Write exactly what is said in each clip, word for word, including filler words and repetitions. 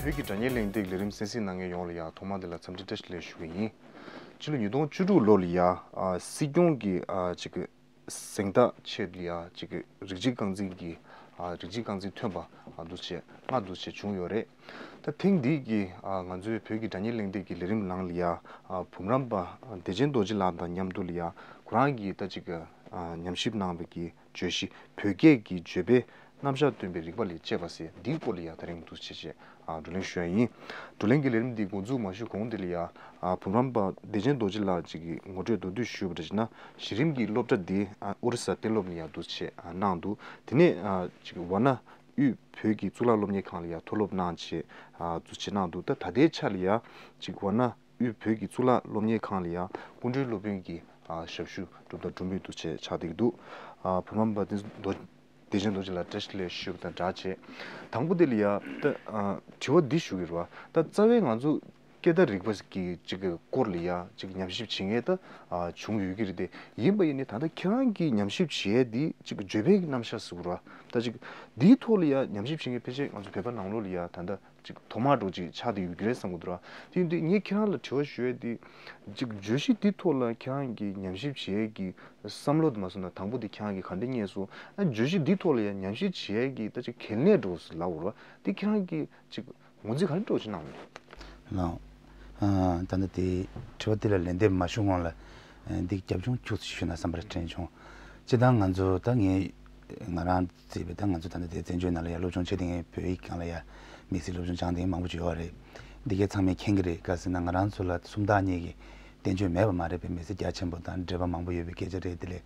བོད་ཀྱི་སྒྲ་སྙན་གླེང་སྟེགས་ལས་རིམ་གསན་གཟིགས་གནང་མཁན་ཡོངས་ལ་ཡ་ཐོག་མ་དེ་ལ་འཚམས་འདྲི་བཀྲ་ཤིས་བདེ་ལེགས་ཞུ་གི་ཡིན། ཕྱི་ལོ་ཉིས་སྟོང་བཅུ་དྲུག་ལོ་ལ་ཡ་ཨ་སྲིད་སྐྱོང་གི་ཨ་ཅིག་གཟེངས་རྟགས་ཆེད་དུ་ཡ་ཅིག་རིགས་གཅིག་རྐང་འཛིན་གྱི་ཨ་རིགས་གཅིག་རྐང་འཛིན་ཐོན་པ་ཨ་འདུག་བྱས་ལྔ་འདུག་བྱས་བྱུང་ཡོད་རེད། ད་ཐེངས་འདིའི་གི་ཨ་ང་ཚོའི་བོད་ཀྱི་སྒྲ་སྙན་གླེང་སྟེགས་ཀྱི་ལས་རིམ་ནང་ལ་ཡ་ཨ་བུམ་རམས་པ་བདེ་ཆེན་རྡོ་རྗེ་ལགས་དང་མཉམ་དུ་ལ་ཡ་ཁོ་རང་གིས་ད་ཅིག་ཨ་ཉམས་ཞིབ་གནང་བའི་གི་བརྗོད་གཞི་བོད་སྐད་ཀྱི་བརྗོད་པའི་རྣམ་གཞག་སྟོན་པའི་རིག་པ་ལས་བཅས་པ་ཟེར་འདིའི་སྐོར་ལ་ཡ་ད་རིང་འདུག་བྱས་བྱས་ཨ་བགྲོ་གླེང་ཞུ་ཡ་ཡིན། བགྲོ་གླེང་གི་ལས་རིམ་འདི་འགོ་འཛུགས་མ་ཞུ་གོང་དེ་ལ་ཡ་ཨ་བུམ་རམས་པ་བདེ་ཆེན་རྡོ་རྗེ་ལགས་ཅིག་གིས་ངོ་སྤྲོད་མདོར་བསྡུས་ཞུས་པ་འདྲ་བྱས་ན་གཞི་རིམ་གྱི་སློབ་གྲྭ་འདི་ཨ་ཨོ་རི་ས་གཏན་སློབ་ནས་ཡ་འདུག་བྱས་ཨ་གནང་འདུག་དེ་ནས་ཨ་ཅིག་ཝཱ་ཎ་དབུས་བོད་ཀྱི་གཙུག་ལག་སློབ་གཉེར་ཁང་ལ་ཡ་མཐོ་སློབ་གནང་བྱས་ཨ་འདུག་བྱས་གནང་འདུག་ད་ད་ལྟའི་ཆ་ལ་ཡ་ཅིག་ཝཱ་ཎ་དབུས་བོད་ཀྱི་གཙུག་ལག་སློབ་གཉེར་ཁང་ལ་ཡ་སྐུ་མགྲོན་སློབ་དཔོན་གྱི་ཨ་ཞབས་ཞུ་གྲུབ་དང་སྒྲུབ་མུས་འདུག་བྱས་ཆགས་བསྡད་ཀྱི་འདུག་ཨ་བུམ་རམས་པ་བདེ་རྡོ་བདེ་ཆེན་རྡོ་རྗེ་ལགས་བཀྲ་ཤིས་བདེ་ལེགས་ཞུ་བ་དང་སྦྲགས་བྱས། དང་པོ་དེ་ལ་ཡ་ད་ཨ་དྲི་བ་འདི་ཞུ་གི་རེད་བ། ད་རྩ་བའི་ང་ཚོ་སྐད་བརྡ་རིག་པ་གི་ཅིག་གི་སྐོར་ལ་ཡ་ཅིག་ཉམས་ཞིབ་བྱེད་མཁན་ད་ཨ་བྱུང་ཡོད་ཀྱི་རེད་དེ། ཡིན་པ་ཡིན་ནའི་ད་ལྟ་ཁྱེད་རང་གིས་ཉམས་ཞིབ་བྱེད་ཡས་འདི་ཅིག་བརྗོད་པའི་རྣམ་གཞག་ཟེར་དགོས་རེད་བ། ད་ཅིག་འདིའི་ཐོག་ལ་ཡ་ཉམས་ཞིབ་བྱེད་མཁན་ཕལ་ཆེར་ང་ཚོ་བོད་པ་ནང་ལོགས་ལ་ཡ་ད་ལྟ་ཅིག་ཐོག་མ་འདྲ་ཅིག་ཆགས་བསྡད་ཡོད་ཀྱི་རེད་བསམ་གྱི་འདུག་ར། དེ་ཡིན་དུས་ངས་ཁྱེད་རང་ལ་དྲི་བ་ཞུ་ཡས་དེ། ཅིག་བརྗོད་གཞི་འདི་ཐོག་ལ་ཁྱེད་རང་གིས་ཉམས་ཞིབ་བྱེད་ཡས་ཀྱི་བསམ་བློ་དེ་མ་སོང་ན་དང་པོ་དེ་ཁྱེད་རང་གིས་ག་འདྲ་རྙེད་སོང་། ཨ་བརྗོད་གཞི་འདི་ཐོག་ལ་ཡང་ཉམས་ཞིབ་བྱེད་ཡས་ཀྱི་ད་ཅིག་གལ་གནད་འདྲ་བོ་ལབ་དགོས་ར། དེ་ཁྱེད་རང་གིས་ཅིག་ངོས་འཛིན་ག་འདྲ་འདྲ་བོ་ཞིག་གནང་མྱོང་། ལགས། ཨ་ད་ནི་དེ་དྲི་བ་དེ་ལ་ལན་འདེབས་མ་ཞུ་སྔོན་ལ་ཨ་འདི་རྒྱབ་ལྗོངས་ཁྱུག་ཙམ་ཞུས་ན་བསམ་པར་དྲན་བྱུང་། སྤྱིར་བཏང་ང་ཚོ་ད་ངས་ང་རང་བརྩིས་པའི་ད་ང་ཚོ་ད་ལྟ་དེ་བཙན་བྱོལ་ནང་ལ་ཡང་སློབ་སྦྱོང་བྱེད་བསྡད་མཁན་བོད་ཡིག་སྒང་ལ་ཡང་དམིགས་བསལ་སློབ་སྦྱོང་སྦྱངས་བསྡད་མཁན་མང་པོ་ཅིག་ཡོད་རེད། འདི་གའི་ཚང་མས་མཁྱེན་གྱི་རེད། ག་ཟེར་ན་ང་རང་ཚོ་ལ་སུམ་རྟགས་གཉིས་ཀྱི་བསྟན་བཅོས་མེད་པ་མ་རེད་པས། མི་ཚེ་རྒྱ་ཆེན་པོ་དང་འབྲེལ་བ་མང་པོ་ཡོད་པའི་སྐད་ཆ་རེད། དེ་ལས་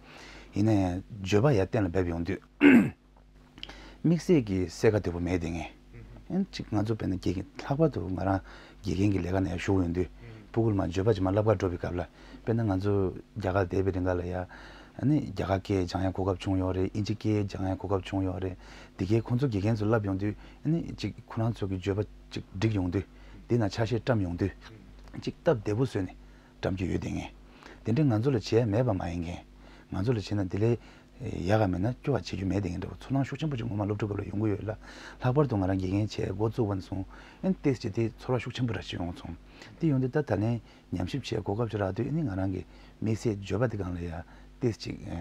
ཡིན་ན་ཡང་བརྗོད་པ་ཡར་གཏན་ལ་འབེབས་ཡོང་དུས་དམིགས་བསལ་གྱི་གསལ་ཁ་དོད་པོ་མེད་བསྡད་མཁན། ཨན་ཅིག་ང་ཚོ་དཔེར་ན་དགེ་རྒན་ལྷག་པར་དུ་ང་རང་དགེ་རྒན་གྱི་ལས་ཀ་ནང་ཡང་ཞུགས་ཡོང་དུས་ཕྲུ་གུར་མར་བརྗོད་པ་ཅིག་མར་བསླབ་གར་འགྲོ་བའི་སྐབས་ལ་དཔེར་ན་ང་ཚོ་རྒྱ་གར་བསྡད་པའི་རིང་ག་ལ་ཡ་ཨ་ནི་རྒྱ་གར་སྐད་སྦྱང་ཡ་གོ་སྐབས་བྱུང་ཡོད་རེད། ཨིན་ཇི་སྐད་སྦྱང་ཡ་གོ་སྐབས་བྱུང་ཡོད་རེད། དེ་གའི་ཁོང་ཚོ་དགེ་རྒན་ཚོ་བསླབ་ཡོང་དུས་ཨ་ནི་ཅིག་ཁོ་རང་ཚོ་གི་བརྗོད་པ་ཅིག་འགྲིག་ཡོང་དུས་དེ་ནང་ཆ་ཤས་བཀྲམ་ཡོང་དུས་ཅིག་སྟབས་བདེ་པོ་བཟོས་ནས་བཀྲམ་རྒྱུ་ཡོད་དེ་ངས། དེ་འདྲའི་ང་ཚོ་ལ་བྱས་མེད་པ་མ་ཡིན་མཁན། ང་ཚོ་ལ་བྱས་ན་དེ་ལས་ཡག་ག་མེད་ན་སྐྱོ་བ་བྱེད་རྒྱུ་མེད་དེ་ངས་འདྲ་བོ་ཚོར་སྣང་ཤུགས་ཆེན་པོ་ཅིག་ངོ་མ་སློབ་ཕྲུག་སྐབས་ལ་ཡོང་གི་ཡོད་ལ། ལྷག་པར་དུ་ང་རང་དགེ་རྒན་བྱས་འགོ་བཙུགས་པ་ནས་བཟུང་ཨན་ཏེས་ཅིག་དེ་ཚོར་བ་ཤུགས་ཆེན་པོ་ར་ཅིག་ཡོང་སོང་། དེ་ཡོང་དུས་ད་ད་ལན་ཉམས་ཞིབ་བྱས་གོ་སྐབས་ཅིག་རག་དུས་ཨ་ནི་ང་རང་གི་དམིགས་བསལ་བརྗོད་པ་དེ་སྒང་ལ་ཡ་ཏེས་ཅིག་ཨ་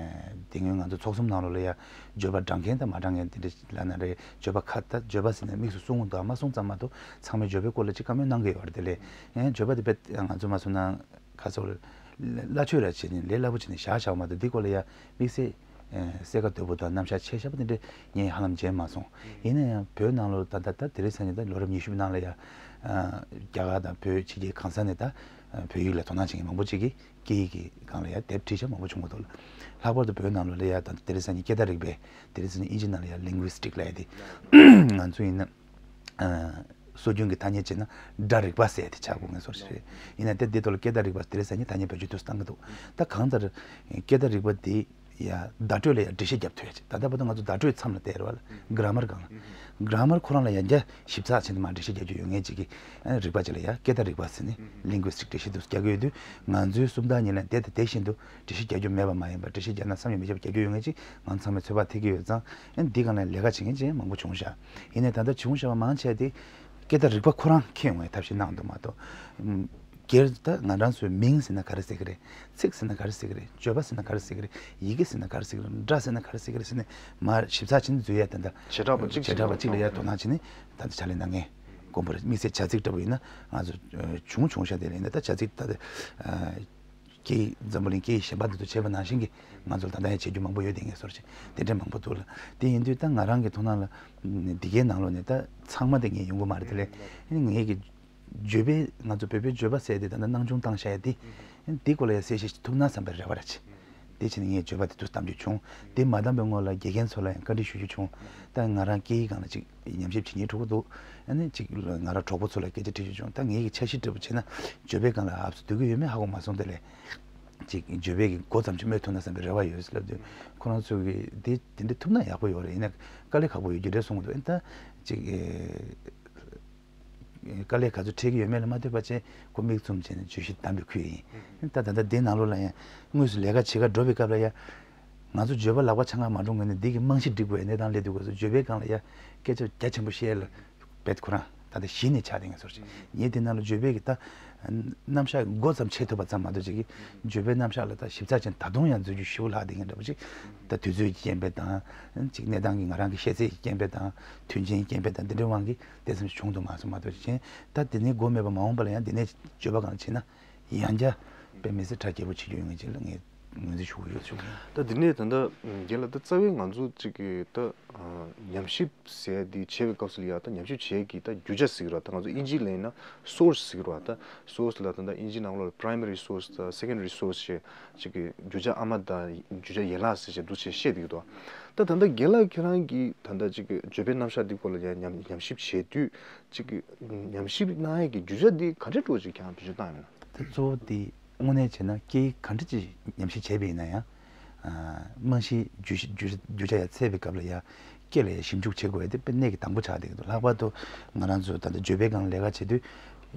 དེ་སྔོན་ང་ཚོ་ཚོགས་གསུམ་ནང་ལོགས་ལ་ཡ་བརྗོད་པ་དྲང་མཁན་དང་མ་དྲང་མཁན་དེ་འདྲ་ལབ་ན་རེད། བརྗོད་པ་ཁ་ད་བརྗོད་པ་ཟེར་ནས་དམིགས་སུ་གསུང་གི་འདུག་མ་གསུང་ཙམ་མ་གཏོགས་ཚང་མས་བརྗོད་པའི་སྐོར་ལ་ཅིག་བཀའ་མོལ་གནང་གི་ཡོད་རེད། དེ་ལས་ཨེ་བརྗོད་པ་དེ་དཔེ་ང་ཚོ་མ་སོང་ན་ཁ་སོགས་ལ་ཆོས་ར་བྱེད་ནས་ལས་སླ་པོ་བྱེད་ནས་བཞག་བཞག་མ་གཏོགས་འདི་སྐོར་ལ་ཡ་དམིགས་བསལ་ཨེ་གསལ་ཁ་དོད་པོ་དང་རྣམ་གཞག་ཆེ་ཤོས་པ་དེ་འདྲ་ངས་ཧ་ལམ་མཇལ་མ་སོང་། ཡིན་ན་ཡང་བོད་ནང་ལོགས་ད་ལྟ་ད་དེ་རིང་སང་ཉིན་ད་ལོ་རབས་ཉི་ཤུ་པའི་ནང་ལ་ཡ་ཨ་རྒྱ་གར་དང་བོད་ཕྱི་རྒྱལ་གང་ས་ནས་ད་ཨ་བོད་ཡིག་ལ་དོ་སྣང་བྱེད་མཁན་མང་པོ་ཅིག་གིས་སྐད་ཡིག་གི་སྒང་ལ་ཡ་དེབ་བྲིས་ཤག་མང་པོ་བྱུང་གི་འདུག་ལ། ལྷག་པར་དུ་བོད་ནང་ལོགས་ལ་ཡ་ད་དེ་རིང་སང་ཉིན་སྐད་བརྡ་རིག་པའི་དེ་རིང་སང་ཉིན་ཨིན་ཇི་ནང་ལ་ཡ་ལིང་གུ་སི་ཊིག་ལབ་ཡ་དེ་ང་ཚོ་ཡིན་ན་ཨ་སྲོལ་རྒྱུན་གྱི་ཐ་སྙད་བྱས་ན་སྒྲ་རིག་པ་ཟེར་ཡ་དེ་ཆགས་དགོས་ངེས་སོ་ཞིག་རེད། ཡིན་ན་དེ་འདི་ཐོག་ལ་སྐད་བརྡ་རིག་པ་དེ་རིང་སང་ཉིན་ཐ་སྙད་བེད་སྤྱོད་ཏོག་ཙམ་བཏང་གི་འདུག་ད་གང་ལྟར་སྐད་བརྡ་རིག་པ་དེ་ཡ་བརྡ་སྤྲོད་ལ་ཡ་འགྲེལ་བཤད་རྒྱབ་ཐུབ་ཡ་ཅིག་ད་ལྟ་བར་དུ་ང་ཚོ་བརྡ་སྤྲོད་མཚམས་ལ་བསྡད་རེད་བ་ལ། གྷ་ར་མར་སྒང་ལ། གྷ་ར་མར་ཁོ་རང་ལ་ཡང་བསྐྱར་ཞིབ་ཚགས་བྱས་ནས་མར་འགྲེལ་བཤད་རྒྱག་རྒྱུ་ཡོད་མཁན་ཅིག་གིས་རིག་པ་ཅིག་ལ་ཡ་སྐད་བརྡ་རིག་པ་ཟེར་ནས་ལིང་གུ་སི་ཊིག་འགྲེལ་བཤད་འདུག་རྒྱག་གི་ཡོད་དུས་ང་ཚོའི་སུམ་རྟགས་གཉིས་ལ་དེ་དང་དེ་བཞིན་དུ་འགྲེལ་བཤད་རྒྱག་རྒྱུ་མེད་པ་མ་ཡིན་པར་འགྲེལ་བཤད་རྒྱག་ན་བསམ་ཡས་མི་ཁྱབ་པ་རྒྱག་རྒྱུ་ཡོད་མཁན་ཅིག་ང་ཚོ་ཚང་མས་ཚོད་དཔག་ཐེབས་ཀྱི་ཡོད་ཙང་ཨ་ནི་འདི་སྒང་ལ་ལས་ཀ་བྱེད་མཁན་ཅིག་མང་པོ་བྱུང་ཤག་ཡིན་ནའི་ད་ལྟ་བྱུང་བཞག་པ་མང་ཆེ་བ་དེ་སྐད་བརྡ་རིག་པ་ཁོ་རང་འཁྱེར་ཡོང་བའི་ཐབས་ཤེས་གནང་འདུག་མ་གཏོགས། སྒེར་ད་ང་རང་ཚོའི་མིང་ཟེར་ན་ག་རེ་ཟེར་གི་རེད། ཚིག་ཟེར་ན་ག་རེ་ཟེར་གི་རེད། བརྗོད་པ་ཟེར་ན་ག་རེ་ཟེར་གི་རེད། ཡི་གེ་ཟེར་ན་ག་རེ་ཟེར་གི་རེད། སྒྲ་ཟེར་ན་ག་རེ་ཟེར་གི་རེད་ཟེར་ནས་མར་ཞིབ་ཚགས་བྱས་ནས་འཛུལ་ཡ་ད་ལྟ་བྱེ་བྲག་པ་གཅིག་བྱེ་བྲག་པ་གཅིག་ལ་ཡ་དོ་སྣང་བྱས་ནས་ད་ལྟ་ཕྱག་ལས་གནང་མཁན་དཀོན་པོ་རེད། དམིགས་བསལ་བྱ་ཚིག་འདྲ་པོ་ཡིན་ན་ང་ཚོ་བྱུང་བྱུང་ཤག་དེ་ལ་ཡིན་ན་ད་བྱ་ཚིག་ད་ལྟ་སྐད་ཡིག་འཛམ་བུ་གླིང་སྐད་ཡིག་གཞན་པ་འདི་ཚོ་བྱས་པ་ནང་བཞིན་གྱི་ང་ཚོ་ལ་ད་ལྟ་ཡང་བྱེད་རྒྱུ་མང་པོ་ཡོད་དེ་ངས་སོར་ཆེ་དེ་འདྲ་མང་པོ་འདུག་ལ། དེ་ཡིན་དུས་ད་ང་རང་གི་མཐོང་སྣང་ལ་འདི་གའི་ནང་ལོགས་ནས་ད་ཚང་མ་དེ་ངས་ཡོང་གི་མ་རེད། དེ་ལས་ངས་ཀྱི་བརྗོད་པའི་ང་ཚོ་བོད་པའི་བརྗོད་པ་ཟེར་དེ་ད་ལྟ་སྣང་ཆུང་བཏང་བཞག་ཡ་དེ་འདི་སྐོར་ལ་ཡང་གསལ་བཤད་ཞིག་ཐུབ་ན་བསམ་པའི་རེ་བ་ར་ཆེ། དེ་བྱས་ནས་ངས་བརྗོད་པ་དེ་ཚོ་བཏང་རྒྱུ་བྱུང་། དེ་མ་བཏང་པའི་སྔོན་ལ་དགེ་རྒན་ཚོ་ལ་ཡང་བཀའ་འདྲི་ཞུ་རྒྱུ་བྱུང་། ད་ང་རང་སྐད་ཡིག་སྒང་ལ་ཅིག་ཉམས་ཞིབ་བྱེད་སྙིང་བྲོ་གི་འདུག་ཨ་ནི་ཅིག་ང་རང་གྲོགས་པོ་ཚོ་ལ་སྐད་ཆ་དྲིས་རྒྱུ་བྱུང་། ད་ངེད་ཀྱི་འཆར་གཞི་འདྲ་པོ་བྱས་ན་བརྗོད་པའི་སྒང་ལ་ཨབ་སུ་སྡོད་ཀྱི་ཡོད་མེད་ཧ་གོ་མ་སོང་། དེ་ལས་ཅིག་བརྗོད་པའི་གི་འགོ་ཙམ་ཅིག་སྨོས་ཐུབ་ན་བསམ་པའི་རེ་བ་ཡོད་ལབ་དུས་ཁོ་རང་ཚོ་གི་དེ་དེ་འདྲ་ཐུབ་ན་ཡག་པོ་ཡོད་རེད། ཡིན་ན་དཀའ་ལས་ཁག་པོ་ཡོད་རྒྱུ་རེད་གསུང་གི་འདུག་ཨ་ནི་ད་ཅིག་དཀའ་ལས་ག་ཚོད་འཕྲད་ཀྱི་ཡོད་མེད་ལ་མ་ལྟོས་པ་བྱས་ཁོ་མིག་བཙུམ་བྱས་ནས་བརྗོད་གཞི་བདམས་པའི་ཁུལ་ཡིན། ད་ད་ལྟ་འདི་ནང་ལོགས་ལ་ཡང་དངོས་སུ་ལས་ཀ་བྱེད་ག་འགྲོ་བའི་སྐབས་ལ་ཡང་ང་ཚོ་བརྗོད་པ་ལག་པ་འཆང་ག་མ་འགྲོ་སྔོན་ནས་འདི་གི་རྨང་གཞི་སྒྲིག་དགོས་ཡ་གནས་སྟངས་སླེབས་དུས་སྐབས་སུ་བརྗོད་པའི་སྒང་ལ་ཡང་སྐད་ཆ་རྒྱ་ཆེན་པོ་བཤད་ཡ་ལ་རྦད་ཁོ་རང་ ད་ལྟ་གཞི་ནས་ཆགས་བསྡད་མཁན་བཟོ་འདྲ་ཅིག་ངས་དེ་ནང་ལ་བརྗོད་པའི་གི་ད་རྣམ་གཞག་མགོ་ཙམ་ཕྱེ་ཐུབ་པ་ཙམ་མ་གཏོགས་ཅིག་གི་བརྗོད་པའི་རྣམ་གཞག་ལ་ད་ཞིབ་ཚགས་ཅན་ད་དུང་ཡང་འཛུལ་རྒྱུ་ཞེ་པོ་ལྷག་བསྡད་མཁན་འདྲ་པོ་ཅིག་ད་དུས་ཚོད་ཀྱི་རྐྱེན་པས་དང་ཅིག་གནས་སྟངས་ཀྱི་ང་རང་གི་ཤེས་ཚད་ཀྱི་རྐྱེན་པས་དང་མཐུན་རྐྱེན་གྱི་རྐྱེན་པས་དང་འདི་འདྲའི་དབང་གིས་དེ་ཙམ་ཞིག་བྱུང་འདུག་མ་སོང་མ་གཏོགས་ཅིག་ད་དེ་ནས་འགོ་མེད་པ་མ་འོངས་པ་ལ་ཡང་འདི་ནས་བརྗོད་པ་གང་བྱེད་ན། ཡང་བསྐྱར་དཔེ་མི་སྲིད་གྲ་རྒྱས་པོ་བྱེད་རྒྱུ་ཡོད་ངེས་ཅིག་ལ་ངས་ངོས་འཛིན་ཞུ་གི་ཡོད་ཞུ་གི་ཡིན། ད་འདི་ནས་ད་ལྟ་རྒན་ལགས་ད་རྩ་བའི་ང་ཚོ་གཅིག་གི་ད་ཉམས་ཞིབ་ཟེར་འདི་བྱེད་པའི་སྐབས་སུ་ལ་ཡ་ད་ཉམས་ཞིབ་བྱེད་ཀྱི་ད་རྒྱུ་ཆ་ཟེར་གི་རེད་བ། ད་ང་ཚོ་ཨིན་ཇིའི་ལན་ན་སོར་སི་ཟེར་གི་རེད་བ། ད་སོར་སི་ལ་ད་ད་ཨིན་ཇིའི་ནང་ལོགས་ལ་པི་རའི་མ་རི་སོར་སི་དང་སེ་ཀེན་ཌ་རི་སོར་སི་ཞེས་གཅིག་གི་རྒྱུ་ཆ་ཨ་མ་དང་རྒྱུ་ཆ་ཡན་ལག་ཟེར་བྱས་འདུག་ཅེས་བཤད་བསྡད་ཀྱི་འདུག་ད་ད་ལྟ་རྒན་ལགས་ཁྱེད་རང་གིས་ད་ལྟ་གཅིག་གི་བརྗོད་པའི་རྣམ་གཞག་འདི་སྐོར་ལ་ཡ་ཉམས་ཉམས་ཞིབ་བྱེད་དུས། གཅིག་གི་ཉམས་ཞིབ་གནང་ཡས་ཀྱི་རྒྱུ་ཆ་འདི་ག་འདྲ་འདྲ་ཅིག་ཀྱང་བེད་སྤྱོད་བཏང་ཡོད་ན། དེ་གཙོ་བོ་དེ་དངོས་གནས་བྱས་ན་སྐད་ཡིག་ག་འདྲ་ཅིག་ཉམས་ཞིབ་བྱས་པ་ཡིན་ན་ཡང་། རྨང་གཞིའི་རྒྱུ་རྒྱུ་རྒྱུ་ཆ་ཡ་འཚོལ་བའི་སྐབས་ལ་ཡ་སྐད་ལ་ཡ་ཞིབ་འཇུག་བྱེད་དགོས་ཡ་དེ་དཔེ་གནད་ཀྱི་དང་པོ་ཆགས་བསྡད་ཀྱི་འདུག་ལྷག་པར་དུ་ང་རང་ཚོ་ད་ལྟ་བརྗོད་པའི་སྒང་ལས་ཀ་བྱེད་དུས་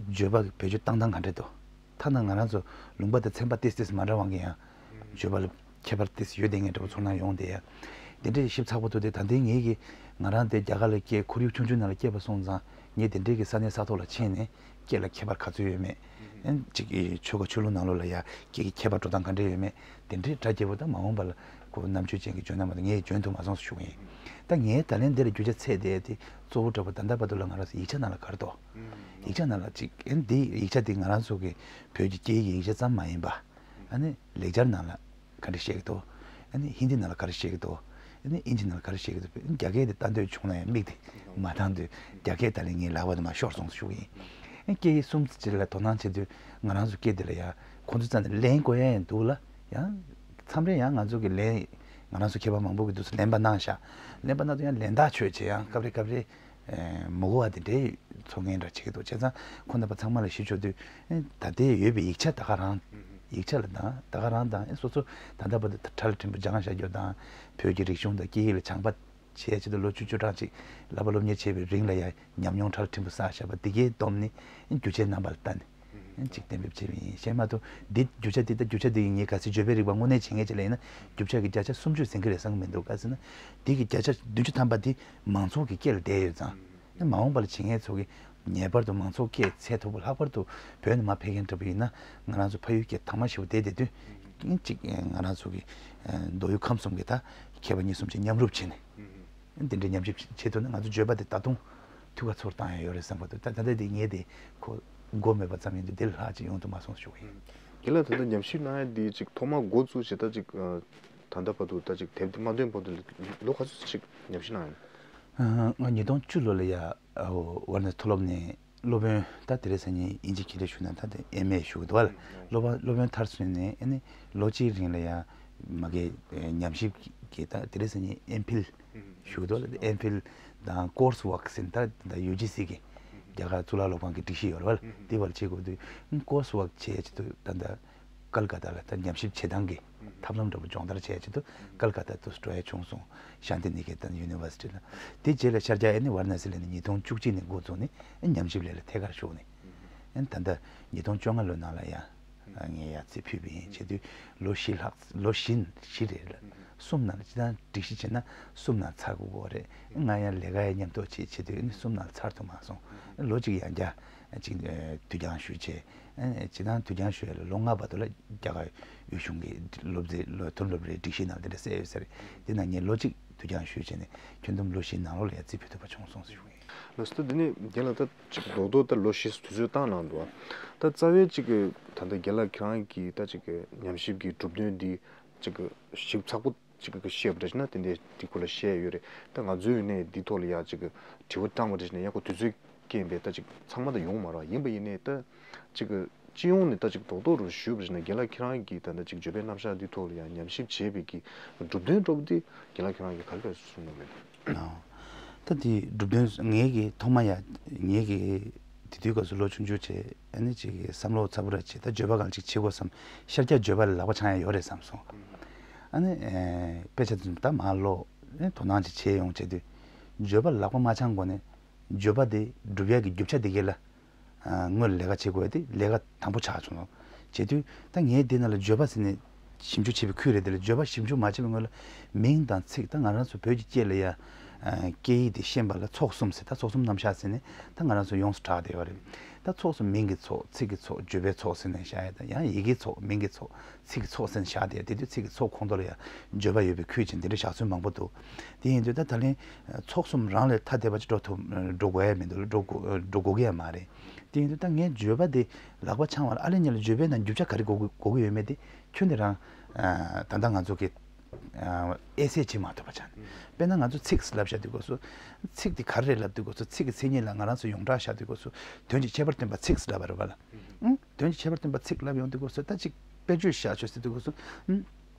བརྗོད་པ་བེད་སྤྱོད་བཏང་སྟངས་ག་འདྲ་འདུག་ཐ་ན་ང་རང་ཚོ་ལུང་པ་དང་ཚན་པ་ཏིས་ཏིས་མ་འདྲ་བ་གི་ཡང་བརྗོད་པ་ལ་ཁྱད་པར་ཏིས་ཡོད་བསྡད་མཁན་འདྲ་པོ་ཚོར་སྣང་ཡོང་བསྡད་ཡ། དེ་འདྲའི་ཞིབ་ཚགས་པོ་ཐུག་དེ་ད་ལྟའི་ངེད་ཀྱི་ང་རང་དེ་རྒྱ་གར་ལ་སྐྱེས་ཁོར་ཡུག་ཆུང་ཆུང་ནང་ལ་སྐྱེས་པ་སོང་ཙང་ངས་དེ་འདྲའི་གི་ས་གནས་ས་ཐོག་ལ་ཕྱིན་ནས་སྐད་ལ་ཁྱད་པར་ག་ཚོད་ཡོད་མེད། ཨན་ཅིག་གི་ཆོལ་ཁ་ཆོས་ལུགས་ནང་ལོགས་ལ་ཡ་སྐད་ཀྱི་ཁྱད་པར་འགྲོ་སྟངས་ག་འདྲ་ཡོད་མེད་དེ་འདྲའི་གྲ་རྒྱས་པོ་ད་མ་འོངས་པ་ལ་ཁོ་རྣམ་དཔྱོད་ཅན་གྱི་འཇོན་ན་མ་གཏོགས་ངས་འཇོན་ཐུབ་མ་སོང་ཞུ་གི་ཡིན། ད་ངས་ད་ལན་འདི་ལ་རྒྱུ་ཆ་འཚོལ་བསྡད་དེ་གཙོ་བོ་འདྲ་པོ་ད་ལྟ་བར་དུ་ལ་ང་རང་ཚོ་ཡིག་ཆ་ནང་ལ་ག་རེ་འདུག་ཡིག་ཆ་ནང་ལ་ཅིག་ཨན་འདི་ཡིག་ཆ་འདི་ང་རང་ཚོ་གི་བོད་ཀྱི་སྐད་ཡིག་གི་ཡིག་ཆ་ཙམ་མ་ཡིན་པ། ཨ་ནི་ལེགས་སྦྱར་ནང་ལ་ག་འདྲ་བཤད་ཀྱི་འདུག་ཨ་ནི་ཧིན་དི་ནང་ལ་ག་རེ་བཤད་ཀྱི་འདུག་ཨ་ནི་ཨིན་ཇི་ནང་ལ་ག་རེ་བཤད་ཀྱི་འདུག་རྒྱ་སྐད་དེ་ལྟ་འདོད་བྱུང་ན་ཡང་མིག་དེ་མ་གཏང་དུས་རྒྱ་སྐད་ད་ལན་ངའི་ལག་པ་དེ་མར་ཤོར་སོང་ཞུ་གི་ཡིན། ཨ་སྐད་ཡིག་གསུམ་ཅིག་ལ་དོ་སྣང་བྱེད་དུས་ང་རང་ཚོ་སྐད་དེ་ལ་ཡ་ཁོང་ཚོ་རྩ་ནས་ལན་གོ་ཡ་ཡང་འདུག་ལ་ཡང་མཚམས་རེ་ཡང་ང་ཚོ་གི་ལན་ང་རང་ཚོ་མཁས་པ་མང་པོ་གི་དུས་སུ་ལན་པ་གནང་ཤག་ལན་པ་གནང་དུས་ཡང་ལན་ཐག་ཆོད་བྱས་ཡང་སྐབས་རེ་སྐབས་རེ། མི་གོ་བ་དེ་འདྲའི་ཚོར་མཁན་འདྲ་བྱེད་ཀྱི་འདུག་བྱས་ཙང་ཁོང་རྣམ་པ་ཚང་མ་ལ་ཞུ་ཆོག་དུས་ད་ལྟའི་ཡོད་པའི་ཡིག་ཆ་ད་ག་རང་ཡིག་ཆ་ལ་དང་ད་ག་རང་དང་སོ་སོ་ད་ལྟ་བར་དུ་ཁྲ་ལ་ཕྲན་བུ་སྦྱངས་བཞག་རྒྱུ་དང་བོད་ཀྱི་རིག་གཞུང་དང་སྐད་ཡིག་ལ་སྦྱངས་པ་བྱས་ཆེད་དུ་ལོ་བཅུ་བཅུ་གྲངས་ཅིག་བསླབ་པ་སློབ་གཉེར་བྱས་པའི་རིང་ལ་ཡང་ཉམས་མྱོང་ཁྲ་ལ་ཕྲན་བུ་བསགས་བཞག་པ་འདི་གའི་བསྡོམས་ནི་རྒྱུ་ཆའི་རྣམ་པ་ལ་ལྟ་ནས། ཅིག་གཏན་འབེབས་བྱས་པ་ཡིན་ཞེས་མ་གཏོགས་འདི་རྒྱུ་ཆ་འདི་ལྟ་རྒྱུ་ཆ་འདི་ཡིན་ངས་གལ་སྲིད་བརྗོད་པའི་རིག་པ་དངོས་གནས་བྱེད་མཁན་ཅིག་ལ་ཡིན་ན་རྒྱུ་ཆ་གི་བརྒྱ་ཆ་སུམ་ཅུ་ཟིན་གྱི་རེད་བསམ་གྱི་མི་འདུག་ག་ཟེར་ན་འདི་གི་བརྒྱ་ཆ་བདུན་ཅུ་ཐམ་པ་འདི་མང་ཚོགས་ཀྱི་སྐད་ལ་བསྡད་ཡོད་ཙང་ནི་མ་འོངས་པ་ལ་བྱེད་མཁན་ཚོ་གི་ངེས་པར་དུ་མང་ཚོགས་སྐད་འཚོལ་ཐུབ་པ་ལྷག་པར་དུ་བོད་ནས་མར་ཕེབས་མཁན་འདྲ་པོ་ཡིན་ན་ང་རང་ཚོ་ཕ་ཡུལ་སྐད་དྭངས་མ་ཞེ་པོ་བསྡད་བསྡད་དུས་ཅིག་ང་རང་ཚོ་གི་མདོ་དབུས་ཁམས་གསུམ་གྱི་ད་མཁས་པ་གཉིས་གསུམ་ཅིག་མཉམ་རུབ་བྱས་ནས། འདི་འདྲའི་ཉམས་ཞིབ་བྱེད་ཐུབ་ན་ང་ཚོ་བརྗོད་པ་དེ་ད་དུང་འཐུས་ཀ་ཚུར་བཏང་ཡ་ཡོད་རེད་བསམ་གྱི་འདུག་ད་ད་ལྟ་འདི་ངས་དེ་ཁོ་མགོ་མེད་པ་ཙམ་ཡིན་དུས་འདི་ལ་ལྷག་ཅིག་ཡོང་ཐུབ་མ་སོང་ཞུ་གི་ཡིན། རྒན་ལགས་ད་ལྟ་ཉམས་ཞིབ་གནང་ཡ་འདི་ཅིག་ཐོག་མར་འགོ་བཙུགས་བྱས་ད་ཅིག་ད་ལྟ་བར་དུ་ད་ཅིག་དེབ་འདི་མ་ཐོན་བར་དུ་ལོ་ག་ཚོད་ཅིག་ཉམས་ཞིབ་གནང་ཡོད། ང་ཉིས་སྟོང་བཅུ་ལོ་ལ་ཡ་ཝཱ་ར་ཎ་སི་མཐོ་སློབ་ནས། སློབ་དཔོན་ད་དེ་རིང་སང་ཉིན་དབྱིན་ཇི་སྐད་ལ་ཞུ་ན་ད་དེ་ཨེམ་ཨེ་ཞུ་གི་འདུག་བ། སློབ་པ་སློབ་དཔོན་མཐར་སོན་ནས་ཨ་ནི་ལོ་གཅིག་རིང་ལ་ཡང་མ་གི་ཉམས་ཞིབ་ཀྱི་ད་དེ་རིང་སང་ཉིན་ཨེམ་ཕིལ་ཞུ་གི་འདུག་བ། ཨེམ་ཕིལ་དང་ཀོར་སི་ཝརྐ་ཟེར་ད་ད་ཡུ་ཇི་སི་གི་རྒྱ་གར་གཙུག་ལག་སློབ་ཁང་གི་སྒྲིག་གཞི་ཡོད་རེད་བ། དེ་བར་བྱེད་དགོས་དུས་ཀོར་སི་ཝརྐ་བྱེད་ཡ་ཆེད་དུ་ད་ད། ཀལ་ཀ་ཏ་ལ་ད་ཉམས་ཞིབ་བྱེད་སྟངས་ཀྱི་ཐབས་ལམ་འདྲ་པོ་སྦྱོང་བརྡར་བྱས་ཆེད་དུ་ཀལ་ཀ་ཏ་དུ་འགྲོ་ཡ་བྱུང་སོང་། ཤཱནྟི་ནི་ཀེ་ཏན་ཡུ་ནི་ཝར་སི་ཊི་ལ། དེ་རྗེས་ལ་ཤར་རྒྱག་ཨ་ནི་ཝཱ་ར་ཎ་སི་ལ་ནི་ཉིས་སྟོང་བཅུ་གཅིག་ནས་འགོ་བཙུགས་ནས་ཉམས་ཞིབ་ལས་ལ་ཐད་ཀར་ཞུགས་ནས། ད་ལྟ་ཉིས་སྟོང་བཅོ་ལྔ་ལོའི་ནང་ལ་ཡང་ངས་ཡར་རྩིས་ཕུལ་བ་ཡིན། བྱེད་དུས་ལོ་བཞི་ལྷག་ལོ་བཞི་བཞི་རེད་ལ། གསུམ་ནང་ལ་སྤྱིར་བཏང་སྒྲིག་གཞི་བྱས་ན་གསུམ་ནང་ཚར་དགོས་ཀྱི་རེད། ང་ཡང་ལས་ཀ་ཡང་མཉམ་དུ་བྱེད་བྱེད་དུས་ཨ་ནི་གསུམ་ནང་ཚར་ཐུབ་མ་སོང་། ལོ་གཅིག་ཡང་བསྐྱར་ཅིག་དུས་འགྱངས་ཞུས་བྱས། ཨ་ནི་སྤྱིར་བཏང་དུས་འགྱངས་ཞུ་ཡ་ལ་ལོ་ལྔ་བར་དུ་ལ་རྒྱ་གར་དབུས་གཞུང་གི་སློབ་ཚན་སློབ་ཐོན་སློབ་རའི་སྒྲིག་གཞི་ནང་དེ་འདྲ་གསལ་ཡོད་ས་རེད། དེ་ནང་ངས་ལོ་གཅིག་དུས་འགྱངས་ཞུས་བྱས་ནས་ཁྱོན་བསྡོམས་ལོ་བཞིའི་ནང་ལོགས་ལ་ཡ་རྩིས་ཕུལ་ཐུབ་པ་བྱུང་སོང་ཞུ་གི་ཡིན། ལགས་སོ། ད་འདི་ནས་རྒན་ལགས་ད་ཅིག་རྡོག་རྡོག་ད་ལོ་བཞི་དུས་ཚོད་བཏང་གནང་འདུག་ད་རྩ་བའི་ཅིག་གི་ད་ལྟ་རྒན་ལགས་ཁྱེད་རང་གི་ད་ཅིག་གི་ཉམས་ཞིབ་ཀྱི་གྲུབ་དོན་འདི་ཅིག་གི་ཞིབ་ཚགས་པོ་ཅིག་གི་བཤད་པ་འདྲ་ཞིག་ན་དེ་འདྲའི་འདི་སྐོར་ལ་བཤད་ཡོད་རེད། ད་ང་ཚོའི་ཡུལ་ནས་འདི་ཐོག་ལ་ཡ་ཅིག་གི་དྲི་བ་བཏང་བ་འདྲ་ཞིག་ན་ཡ་ཁོ་དུས་ཚོད་རྐྱེན་པས་ད་ཅིག་ཚང་མ་ད་ཡོང་མ་རེད་བ། ཡིན་པ་ཡིན་ནའི་ད་ཅིག་གི་སྤྱི་ཡོངས་ནས་ད་ཅིག་རྡོག་རྡོག་རུ་ཞུས་པ་ཞིག་ན་རྒན་ལགས་ཁྱེད་རང་གིས་ད་ལྟ་ཅིག་བརྗོད་པའི་རྣམ་གཞག་འདི་ཐོག་ལ་ཡ་ཉམས་ཞིབ་བྱས་པའི་གི་གྲུབ་དོན་འདྲ་པོ་འདི་རྒན་ལགས་ཁྱེད་རང་གིས་ག་རེ་གསུངས་གནང་གི་ཡོད། ཨོ། ད་དེ་གྲུབ་དོན་ངེད་ཀྱི་ཐོག་མ་ཡ་ངེད་ཀྱི་དེ་དུས་སྐབས་སུ་ལོ་ཆུང་ཆུང་བྱས་ཨ་ནི་ཅིག་གི་བསམ་བློ་ཚ་པོ་ར་བྱས་ད་བརྗོད་པ་གང་ཅིག་བྱེད་དགོས་བསམ། ཤར་རྒྱག་བརྗོད་པ་ལ་ལག་པ་འཆང་ཡ་ཡོད་རེད་བསམ་སོང་། ཨ་ནི་དཔེ་ཆ་དེ་ད་མར་ཀློག་ཨ་ནི་དོ་སྣང་ཅིག་བྱས་ཡོང་བྱས་དུས་བརྗོད་པ་ལ་ལག་པ་མ་འཆང་གོང་ནས་བརྗོད་པ་དེ་སྒྲུབ་ཡ་གི་རྒྱུ་ཆ་དེ་གས་ལ། སྔོན་ལ་ལས་ཀ་བྱེད་དགོས་ཏེ་ལས་ཀ་དང་པོ་ཆགས་བྱུང་། བྱེད་དུས་ད་ངས་འདི་ནང་ལ་བརྗོད་པ་ཟེར་ནས་ཞིབ་འཇུག་བྱེད་པའི་ཁུལ་རེད། དེ་ལ་བརྗོད་པ་ཞིབ་འཇུག་མ་བྱེད་པའི་སྔོན་ལ་མིང་དང་ཚིག་ད་ང་རང་ཚོ་བོད་ཀྱི་སྐད་ལ་ཡ་ སྐད་ཡིག་དེ་ཤེས་པ་ལ་ཚོགས་གསུམ་ཟེར། ད་ཚོགས་གསུམ་རྣམ་གཞག་ཟེར་ནས་ད་ང་རང་ཚོ་ཡོངས་སུ་གྲགས་བསྡད་ཡོད་རེད། ད་ཚོགས་གསུམ་མིང་གི་ཚོགས། ཚིག་གི་ཚོགས། བརྗོད་པའི་ཚོགས་ཟེར་ནས་བཞག་ཡ། ད་ཡང་ཡི་གེའི་ཚོགས། མིང་གི་ཚོགས། ཚིག་གི་ཚོགས་ཟེར་ནས་བཞག་བསྡད་ཡ། དེ་དུས་ཚིག་གི་ཚོགས་ཁོངས་གཏོགས་ལ་ཡང་བརྗོད་པ་ཡོད་པའི་ཁུལ་གྱི་འདི་འདྲ་བཞག་ཚུལ་མང་པོ་འདུག་དེ་ཡིན་དུས་ད་ད་ལན་ཚོགས་གསུམ་རང་ལས་ཐ་དད་པ་ཅིག་འགྲོ་ཐུབ། འགྲོ་དགོས་ཡ་མི་འདུག་ལ། འགྲོ་དགོས། འགྲོ་དགོས་ཀྱི་ཡ་མ་རེད། དེ་ཡིན་དུས་ད་ངས་བརྗོད་པ་དེ་ལག་པ་འཆང་བ་ལ་ཨ་ལེ་ཉེ་ལ་བརྗོད་པའི་ནང་རྒྱུ་ཆ་ག་རེ་དགོས་ཀྱི་ཡོད་མེད་དེ་ཁྱོན་ནས་རང་ད་ལྟ་ང་ཚོ་གི་ཨེ་སེ་བྱེད་མ་ཐུབ་པ་ཆགས། དཔེར་ན་ང་ཚོ་ཚིག་ལབ་བཞག་དུས་སྐབས་སུ། ཚིག་དེ་ག་རེ་རེད་ལབ་དུས་སྐབས་སུ། ཚིག་གི་མཚན་ཉིད་ལ་ང་རང་ཚོ་ཡོངས་གྲགས་བཞག་དུས་སྐབས་སུ་དོན་གྱི་ཁྱད་པར་སྟོན་པ་ཚིག་ལབ་པ་རེད་བ་ལ། ཨང་། དོན་གྱི་ཁྱད་པར་སྟོན་པ་ཚིག་ལབ་ཡོང་དུས་སྐབས་སུ་ད་ཅིག་དཔེ་བརྗོད་བཞག་ཆོག་ཟེར་དུས་སྐབས་སུ། ཨང་།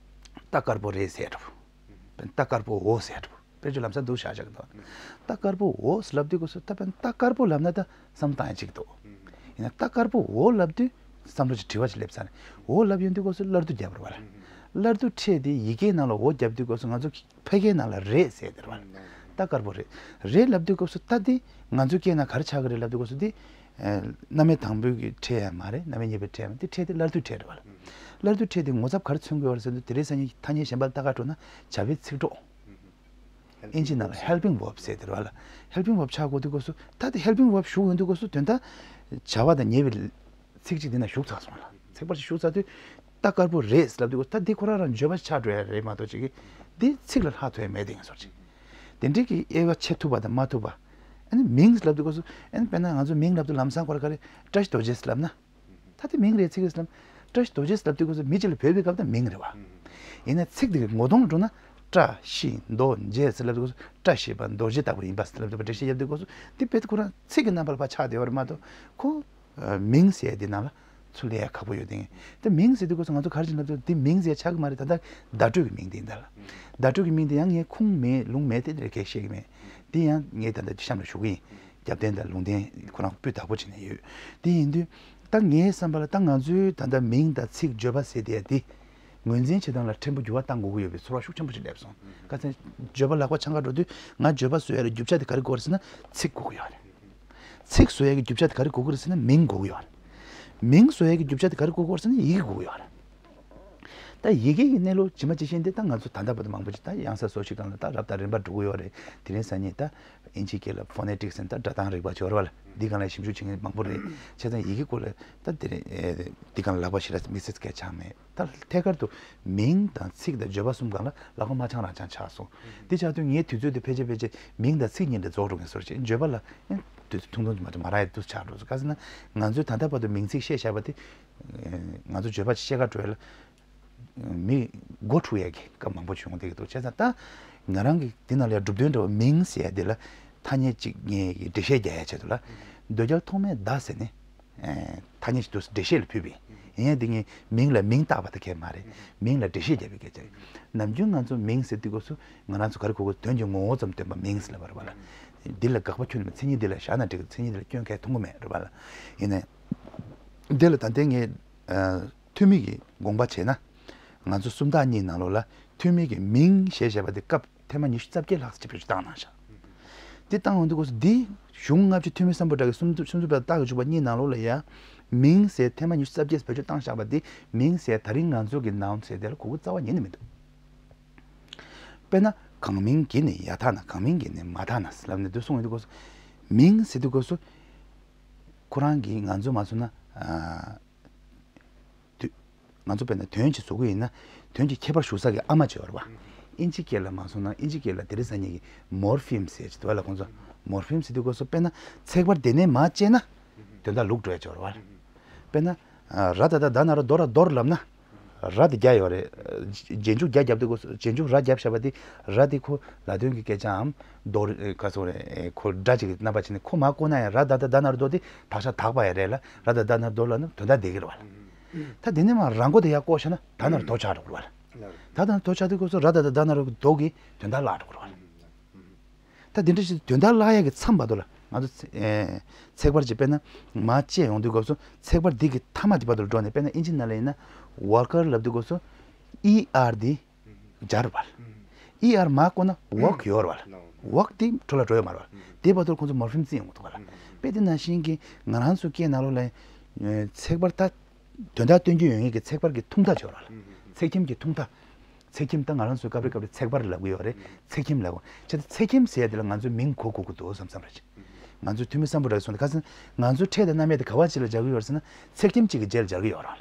རྟ་དཀར་པོ་རེད་ཟེར་འགྲོ། རྟ་དཀར་པོའོ་ཟེར་འགྲོ། དཔེ་བརྗོད་ལམ་སང་འདུག་བཞག་བཞག་གི་འདུག་རྟ་དཀར་པོའོ་ལབ་དུས་སྐབས་སུ་ད་དཔེར་ན་རྟ་དཀར་པོ་ལབ་ན་ད་བསམ་བློ་བཏང་ཡ་གཅིག་འདུག་ཡིན་ན་རྟ་དཀར་པོའོ་ལབ་དུས་བསམ་བློ་ཅིག་དྲི་བ་ཅིག་སླེབས་ཚར་ནས། འོ་ལབ་ཡོང་དུས་སྐབས་སུ་སླར་བསྡུ་བརྒྱབ་པ་རེད་བ་ལ། སླར་བསྡུ་ཕྲད་དེ་ཡི་གེའི་ནང་ལ་འོ་བརྒྱབ་དུས་སྐབས་སུ་ང་ཚོ་ཕལ་སྐད་ནང་ལ་རེད་ཟེར་དེ་རེད་བ་ལ། རྟ་དཀར་པོ་རེད། རེད་ལབ་དུས་སྐབས་སུ་ད་དེ་ང་ཚོའི་སྐད་ནང་ག་རེ་ཆགས་ཀྱི་རེད་ལབ་དུས་སྐབས་སུ་དེ། ཨ། རྣམ་དབྱེ་དང་པོའི་གི་ཕྲད་ཡང་མ་རེད། རྣམ་དབྱེ་གཉིས་པའི་ཕྲད་ཡང་མ་རེད། དེ་ཕྲད་དེ་སླར་བསྡུའི་ཕྲད་རེད་བ་ལ། སླར་བསྡུའི་ཕྲད་དེ་ངོ་ཚབ་ག་རེ་མཚོན་གྱི་ཡོད་རེད་ཟེར་དུས། དེ་རིང་སང་ཉིན་ཐ་སྙད་གཞན་པ་ལ་ལྟ་ག་འགྲོ་ན་བྱ་བའི་ཚིག་གྲོགས། ཨིན་ཇི་ནང་ལ་helping verb ཟེར་དེ་རེད་བ་ལ། helping verb ཆགས་དགོས་དུས་སྐབས་སུ་ད་དེ་helping verb ཞུགས་ཡོང་དུས་སྐབས་སུ་དོན་དག་བྱ་བ་དང་ཉེ་བའི་ཚིག་གཅིག་དེ་ན་ཞུགས་ཚར་སོང་བ་ལ། ཚིག་ཕར་ཞིག་ཞུགས་ཚར་དུས་རྟ་དཀར་པོ་རེད་ལབ་དུས་སྐབས་སུ་ད་དེ་ཁོ་རང་རང་བརྗོད་པ་ཆགས་འགྲོ་ཡ་རེད་མ་གཏོགས་ཅིག་གིས་དེ་ཚིག་ལ་ལྷག་ཐུབ་ཡ་མེད་དེ་ངས་ཟེར་ཅིག་དེ་འདྲའི་གི་དབྱེ་བ་ཕྱེ་ཐུབ་པ་དང་མ་ཐུབ་པ། ཨ་ནི་མིང་ལབ་དུས་སྐབས་སུ། ཨ་ནི་དཔེར་ན་ང་ཚོ་མིང་ལབ་དུས་ལམ་སང་ཁོ་ར་ག་རེ་བཀྲ་ཤིས་རྡོ་རྗེ་ལབ་ན། ད་དེ་མིང་རེད། ཚིག་རེད་ལབ། བཀྲ་ཤིས་རྡོ་རྗེ་ལབ་དུས་སྐབས་སུ་མི་གཅིག་ལ་བོས་པའི་སྐབས་དེ་མིང་རེད་བ། ཡིན་ན་ཚིག་དེ་གི་ངོ་གདོང་འགྲོ་ན་བཀྲ་ཤིས་རྡོ་རྗེ་ཟེར་ལབ་དུས་སྐབས་སུ་བཀྲ་ཤིས་པ་རྡོ་རྗེ་ལྟ་བུ་ཡིན་པ་ཟེར་ལབ་དུས་འགྲེལ་བཤད་རྒྱབ་དུས་སྐབས་སུ་དེ་དཔེ་ཁོ་རང་ཚིག་གི་རྣམ་པ་ལ་ཕར་ཆགས་བསྡད་པ་རེད་མ་གཏོགས་ཁོ། ཨ། མིང་ཟེར་ཡ་དེ་ནང་ལ་ཚུར་སླེབས་ཡ་ཁག་པོ་ཡོད་དེ། དེ་མིང་ཟེར་དུས་སྐབས་སུ་ང་ཚོ་ག་རེ་བྱས་ལབ་དུས་དེ་མིང་ཟེར་ཆགས་ཀྱི་མ་རེད། ད་ལྟ་བརྡ་སྤྲོད་ཀྱི་མིང་དེ་ཡིན་ད་ལ། བརྡ་སྤྲོད་ཀྱི་མིང་དེ་ཡང་ངས་ཁུངས་མེད་ལུང་མེད་དེ་རེ་སྐད་བཤད་ཀྱི་མེད། དེ་ཡང་ངས་ད་ལྟ་གཤམ་ལ་ཞུ་གི་ཡིན། རྒྱབ་རྟེན་དང་ལུང་འདྲེན་ཁོ་རང་སྤུས་དག་པོ་བྱས་ནས་ཡོད། དེ་ཡིན་དུས་ད་ངའི་བསམ་པ་ལ་ད་ང་ཚོའི་ད་ལྟ་མིང་དང་ཚིག་བརྗོད་པ་ཟེར་དེ་དེ་ངོས་འཛིན་བྱེད་སྟངས་ལ་ཕྲན་བུ་འགྱུར་བ་གཏང་དགོས་ཀྱི་ཡོད་པའི་ཚོར་བ་ཤུགས་ཆེན་པོ་ཞིག་སླེབས་སོང་། ཁ་སང་བརྗོད་པ་ལག་པ་འཆང་ག་འགྲོ་དུས་ང་བརྗོད་པ་བཟོ་ཡ་ལ་རྒྱུ་ཆ་དེ་ག་རེ་དགོས་རེད་ཟེར་ན་ཚིག་དགོས་ཀྱི་ཡོད་རེད། ཚིག་བཟོ་ཡ་གི་རྒྱུ་ཆ་དེ་ག་རེ་དགོས་ཀྱི་རེད་ཟེར་ན་མིང་དགོས་ཀྱི་ཡོད་རེད། མིང་བཟོ་ཡ་གི་རྒྱུ་ཆ་དེ་ག་རེ་དགོས་ཀྱི་རེད་ཟེར་ན་ཡི་གེ་དགོས་ཀྱི་ཡོད་རེད། ད་ཡི་གེ་གི་གནས་ལུགས་ཇི་མ་ཇི་བཞིན་དེ་ད་ང་ཚོ་ད་ལྟ་བར་དུ་མང་པོ་ཅིག་ད་ཡང་ས་བཟོ་ཞིག་སྒང་ལ་ད་རབ་དང་རིམ་པ་འགྲོ་གི་ཡོད་རེད། དེ་རིང་སང་ཉིན་ད་ཨིན་ཇིའི་སྐད་ལ་ཕོ་ནེ་ཊིག་སི་ཟེར་ད་སྒྲ་གདངས་རིག་པ་ཅིག་ཡོད་རེད་བ་ལ། འདི་སྒང་ལ་ཞིབ་འཇུག་བྱེད་མཁན་མང་པོ་རེད། བྱས་ཙང་ཡི་གེ་སྐོར་ལ་ད་དེ་རིང་ཨེ་འདི་སྒང་ལ་ལག་པ་ཞེ་དྲག་དམིགས་བསལ་གང་ཡང་ཆགས་མེད། ད་ཐད་ཀར་དུ་མིང་དང་ཚིག་དང་བརྗོད་པ་གསུམ་སྒང་ལ་ལག་པ་མ་འཆང་རང་འཆང་ཆགས་སོང་། འདི་ཆགས་དུས་ངའི་དུས་ཚོད་དེ་ཕལ་ཆེར་ཕལ་ཆེར་མིང་དང་ཚིག་གཉིས་ལ་རྫོགས་འགྲོ་མཁན་བཟོ་འདྲ་ཅིག་བརྗོད་པ་ལ་ཨེ་དུས་ཚོད་ཐུང་ཐུང་ཅིག་མ་གཏོགས་མ་རག་ཡ་དུས་ཆགས་འགྲོ་སོང་། ག་ཟེར་ན་ང་ཚོས་ད་ལྟ་བར་དུ་མིང་ཚིག་བཤད་བཞག་པ་དེ་ང་ཚོ་བརྗོད་པ་ཅིག་བཤད་ག་འགྲོ་ཡ་ལ་མི་མགོ་འཁྲུག་ཡ་གི་སྐབས་མང་པོ་བྱུང་བསྡད་ཀྱི་འདུག་བྱས་ཙང་ད་ང་རང་གི་འདི་ནང་ལ་ཡ་གྲུབ་དོན་འདྲ་བ་མིང་ཟེར་ཡ་དེ་ལ་ཐ་སྙད་ཅིག་ངས་འགྲེལ་བཤད་རྒྱག་ཡ་ཆེད་དུ་ལ་འདོད་རྒྱལ་ཐོགས་མེད་བརྡ་ཟེར་ནས། ཐ་སྙད་ཅིག་འདུག་འགྲེལ་བཤད་ལ་ཕུལ་བས། ཡིན་ཡང་འདི་ངས་མིང་ལ་མིང་བཏགས་པ་དེ་གས་མ་རེད། མིང་ལ་འགྲེལ་བཤད་རྒྱབ་པའི་སྐད་ཆ་རེད། ནམ་རྒྱུན་ང་ཚོ་མིང་ཟེར་དུས་སྐབས་སུ་ང་རང་ཚོ་ག་རེ་གོ་དགོས། དོན་གྱི་ངོ་བོ་ཙམ་སྟོན་པ་མིང་ཟེར་ལབ་པ་རེད་བ་ལ། འདི་ལ་དགག་པ་ཁྱོན་ནས་མེད། མཚན་ཉིད་འདི་ལ་བཞག་ན་འགྲིག་མཚན་ཉིད་འདི་ལ་སྐྱོན་གང་ཡང་མཐོང་གི་མེད་རེད་བ་ལ། ཡིན་ནའི་འདི་ལ་ད་ལྟའི་ངས་ཐོན་མི་གི་དགོངས་པ་བྱས་ན། ང་ཚོ་སུམ་རྟགས་གཉིས་ནང་ལོགས་ལ་ཐོན་མི་གི་མིང་ཞེས་བྱ་བ་འདི་སྐབས་ཐེངས་མ་ཉི་ཤུ་རྩ་བརྒྱད་ལྷག་ཙམ་ཅིག་བེད་སྤྱོད་བཏང་གནང་བཞག་འདི་བཏང་ཡོང་དུས་སྐབས་སུ་འདི་གཞུང་ལྔ་བཅུ་ཐོན་མི་སམ་བྷོ་ཊ་གི་སུམ་ཅུ་སུམ་ཅུ་པ་རྟགས་ཀྱི་འཇུག་པ་གཉིས་ནང་ལོགས་ལ་ཡང་མིང་ཟེར་ཐེངས་མ་ཉི་ཤུ་རྩ་བརྒྱད་བེད་སྤྱོད་བཏང་བཞག་པ་འདི་མིང་ཟེར་ད་རིང་ང་ཚོ་གི་ནའུན་ཟེར་དེ་ལ་གོ་གི་རྩ་བ་ཉིད་ནས་མི་འདུག་དཔེར་ན་གང་མིང་གིས་ནི་ཡར་འཐག་ན། གང་མིང་གིས་ནི་མར་འཐག་ན་ལབ་ནས་འདི་གསུངས་ཡོང་དུས་སྐབས་སུ་མིང་ཟེར་དུས་སྐབས་སུ་ཁོ་རང་གིས་ང་ཚོ་མ་སོང་ན། དུ། ང་ཚོ་དཔེར་ན་དོན་ཅིག་བཟོ་གི་ཡིན་ན་དོན་གྱི་ཁྱད་པར་ཞུགས་ས་གི་ཨ་མ་ཅིག་ཡོད་རེད་བ། ཨིན་ཇི་སྐད་ལ་མ་སོང་ན་ཨིན་ཇི་སྐད་ལ་དེ་རིང་སང་ཉིན་གྱི་མོར་ཕིམ་ཟེར་ཅིག་འདུག་བ་ལ། ཁོང་ཚོ་མོར་ཕིམ་ཟེར་དུས་སྐབས་སུ་དཔེར་ན་ཚེག་བར་དེ་ནས་མར་བཅད་ན་དོན་དག་ལུགས་འགྲོ་ཡ་ཅིག་ཡོད་རེད་བ། དཔེར་ན་ར་ད་བཏགས་རྡ་ན་རོ་རྡོ་ར་རྡོར་ལབ་ན་ར་དེ་བརྒྱ་ཡོད་རེད། རྗེས་འཇུག་བརྒྱ་བརྒྱབ་དུས་སྐབས་སུ་རྗེས་འཇུག་ར་བརྒྱབ་བཞག་པ་དེ་ར་དེ་ཁོ་ལ་དོན་གྱི་སྐད་ཆའམ་རྡོ་རེད། ག་སོ་རེད། ཁོ་སྒྲ་ཅིག་གི་རྣམ་པ་བྱས་ནས་ཁོ་མར་བཀོག་ན་ཡང་ར་ད་བཏགས་རྡ་ན་རོ་རྡོ་དེ་བག་ཆགས་དག་པ་ཡང་རེད་ལ། ར་ད་བཏགས་རྡ་ན་རོ་རྡོ་ལབ་ན་དོན་དག་བསྡད་ཀྱི་རེད་བ་ལ། ད་དེ་ནས་མར་ར་མགོ་དེ་ཡར་བཀོག་བཞག་ན་ད་ན་རོ་དོ་ཆགས་འགྲོ་གི་རེད་བ་ལ། ད་ད་ན་རོ་དོ་ཆགས་དུས་སྐབས་སུ་ར་ད་བཏགས་རྡ་ན་རོ་གི་རྡོ་གི་དོན་དག་བརླག་འགྲོ་གི་རེད་བ་ལ། ད་དེ་འདྲ་ཞིག་དོན་དག་བརླག་ཡ་གི་མཚམས་བར་དུ་ལ་ང་ཚོ་ཚེ་ཨེ་ཚེག་བར་ཅིག་དཔེར་ན་མར་བཅད་ཡོང་དུས་སྐབས་སུ་ཚེག་བར་འདི་གི་མཐའ་མ་དེ་བར་དུ་འགྲོ་ནས། དཔེར་ན་ཨིན་ཇི་ནང་ལ་ཡིན་ན་ཝོར་ཀར་ལབ་དུས་སྐབས་སུ་ཨི་ཨར་འདི་སྦྱར་བ་ལ། ཨི་ཨར་མར་བཀོག་ན་ཝོག་ཡོད་རེད་བ་ལ། ཝོག་དེ་འཕྲོ་ལ་འགྲོ་ཡོད་མ་རེད་བ་ལ། དེ་བར་དུ་ཁོང་ཚོ་མོར་ཕིམ་བརྩི་ཡོང་གི་འདུག་བ་ལ། དཔེ་དེ་ནང་བཞིན་གྱི་ང་རང་ཚོ་སྐད་ནང་ལོགས་ལ་ཚེག་བར་ད་དོན་དག་སྟོན་རྒྱུ་ཡོད་མཁན་གྱི་ཚེག་བར་གྱི་ཐུང་མཐའ་ཅིག་ཡོད་རེད་བ་ལ། ཚེག་ཁྱིམ་གྱི་ཐུང་མཐའ། ཚེག་ཁྱིམ། ད་ང་རང་ཚོས་སྐབས་རེ་སྐབས་རེ་ཚེག་པར་ལབ་ཀྱི་ཡོད་རེད། ཚེག་ཁྱིམ་ལབ་དགོས། བྱས་ཙང་ཚེག་ཁྱིམ་ཟེར་ཡ་དེ་ལ་ང་ཚོས་མིང་གོ་དགོས་ཀྱི་འདུག་བསམ་བསམ་རེད། ང་ཚོས་ཐོན་མི་སམ་བྷོ་ཊ་གིས་གསུངས་ཏེ། ཁ་སང་ང་ཚོའི་ཕྲད་དང་རྣམ་དབྱེ་དེ་ག་བ་ཅིག་ལ་སྦྱར་གྱི་ཡོད་རེད་ཟེར་ན། ཚེག་ཁྱིམ་གཅིག་གི་རྗེས་ལ་སྦྱར་གྱི་ཡོད་རེད།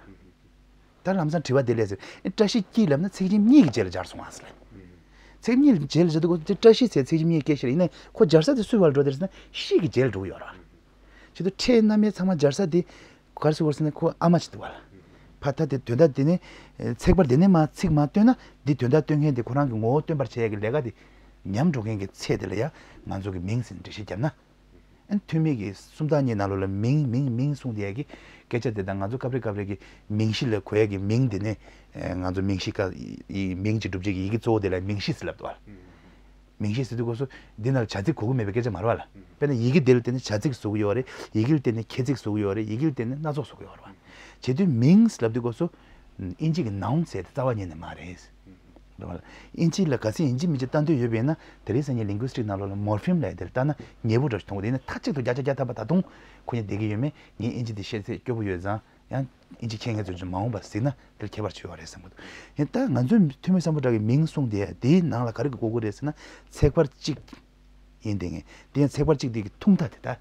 ད་ལམ་སང་དྲི་བ་འདི་སླེབས་ཟེར། ཨེ། བཀྲ་ཤིས་སྐྱིད་ལབ་ན་ཚེག་ཁྱིམ་གཉིས་ཀྱི་རྗེས་ལ་སྦྱར་སོང་ཨ་ཟེར་ལབ། ཚེག་གཉིས་རྗེས་ལ་སྦྱར་དུས་ཁོ་ཚེ་བཀྲ་ཤིས་ཟེར་ཚེག་ཁྱིམ་གཉིས་སྐད་ཤེས་རེད། ཡིན་ནའི་ཁོ་སྦྱར་ས་དེ་སུའི་བར་འགྲོ་དེ་རེད་ཟེར་ན་ཤིས་ཀྱི་རྗེས་ལ་འགྲོ་གི་ཡོད་རེད། བྱས་ཙང་ཕྲད་རྣམ་དབྱེ་ཚང་མ་སྦྱར་ས་དེ་ག་རེ་ཟེར་དགོས་རེད་ཟེར་ན་ཁོ་ཨ་མ་ཅིག་འདུག་བ་ལ། ཕ་ད་དེ་དོན་དག་དེ་ནི་ཚེག་པར་དེ་ནས་མར་ཚིག་མར་བཏོན་ན་འདི་དོན་དག་སྟོན་མཁན་དེ་ཁོ་རང་གི་ངོ་བོ་སྟོན་པར་བྱེད་ཡ་གི་ལས་ཀ་དེ་ཉམས་འགྲོ་མཁན་གྱི་ཚད་དེ་ལ་ཡ་ང་ཚོ་གི་མིང་ཟེར་ནས་འགྲེལ་བཤད་བརྒྱབ་ན། ཨན། ཐོན་མི་གི་སུམ་རྟགས་གཉིས་ནང་ལོགས་ལ་མིང་མིང་མིང་གསུངས་དེ་ཡ་གི་སྐད་ཆ་དེ་དང་ང་ཚོ་སྐབས་རེ་སྐབས་རེ་གི་མིང་གཞི་ལ་གོ་ཡ་གི་མིང་དེ་ནི། ཨེ། ང་ཚོ་མིང་གཞི་ཀ་ཡི་མིང་གཅིག་སྒྲུབ་བྱེད་ཀྱི་ཡི་གེ་གཙོ་བོ་དེ་ལ་མིང་གཞི་ཟེར་ལབ་འདུག་བ། མིང་གཞི་ཟེར་དུས་སྐབས་སུ་འདི་ནང་ལ་བྱ་ཚིག་གོ་གི་མེད་པའི་སྐད་ཆ་མ་རེད་བ་ལ། དཔེར་ན་ཡི་གེ་འདི་ལ་བརྟེན་ནས་བྱ་ཚིག་བཟོ་གི་ཡོད་རེད། ཡི་གེ་ལ་བརྟེན་ནས་ཁྱད་ཚིག་བཟོ་གི་ཡོད་རེད། ཡི་གེ་ལ་བརྟེན་ནས་སྣ་ཚོགས་བཟོ་གི་ཡོད་རེད་བ། བྱེད་དུས་མིང་ལབ་དུས་སྐབས་སུ་ཨིན་ཇི་གི་noun ཟེར་དེ་རྩ་བ་ཉིད་ནས་མ་རེད། རེད་བ་ལ། ཨིན་ཇི་ལ་གལ་སྲིད་ཡིན་གཅིག་མིན་གཅིག་ལྟ་འདོད་ཡོད་པ་ཡིན་ན། དེ་རིང་སང་ཉིན་ལིང་གུ་སི་ཊིག་ནང་ལོགས་ལ་མོར་ཕིམ་ལབ་ཡ་དེ་ལ་ལྟ་ན་ཉེ་པོ་འདྲ་ཞིག་མཐོང་གི་འདུག་ཡིན་ན་མཐའ་གཅིག་ཏུ་བརྒྱ་ཆ་བརྒྱ་ཐམ་པ་ད་དུང་ཁོ་གཉིས་བསྡད་ཀྱི་ཡོད་མེད། ངས་ཨིན་ཇི་དེ་ཤེས་ཚད་སྐྱོ་པོ་ཡོད་ཙང་། ཡང་ཨིན་ཇི་མཁས་མཁན་ཚོས་ཀྱང་མ་འོངས་པར་གཟིགས་ན་དེར་ཁྱད་པར་ཆེ་བ་རེད་བསམ་གྱི་འདུག་ཡིན་ད་ང་ཚོའི་ཐོན་མི་སམ་བྷོ་ཊ་གི་མིང་གསུངས་དེ་དེའི་ནང་ལ་ག་རེ་གི་དགོས་ཀྱི་རེད་ཟེར་ན། ཚེག་བར་གཅིག་ཡིན་དེ་ངེས། དེ་ཡང་ཚེག་བར་གཅིག་དེ་གི་ཐུང་མཐའ་དེ་ད།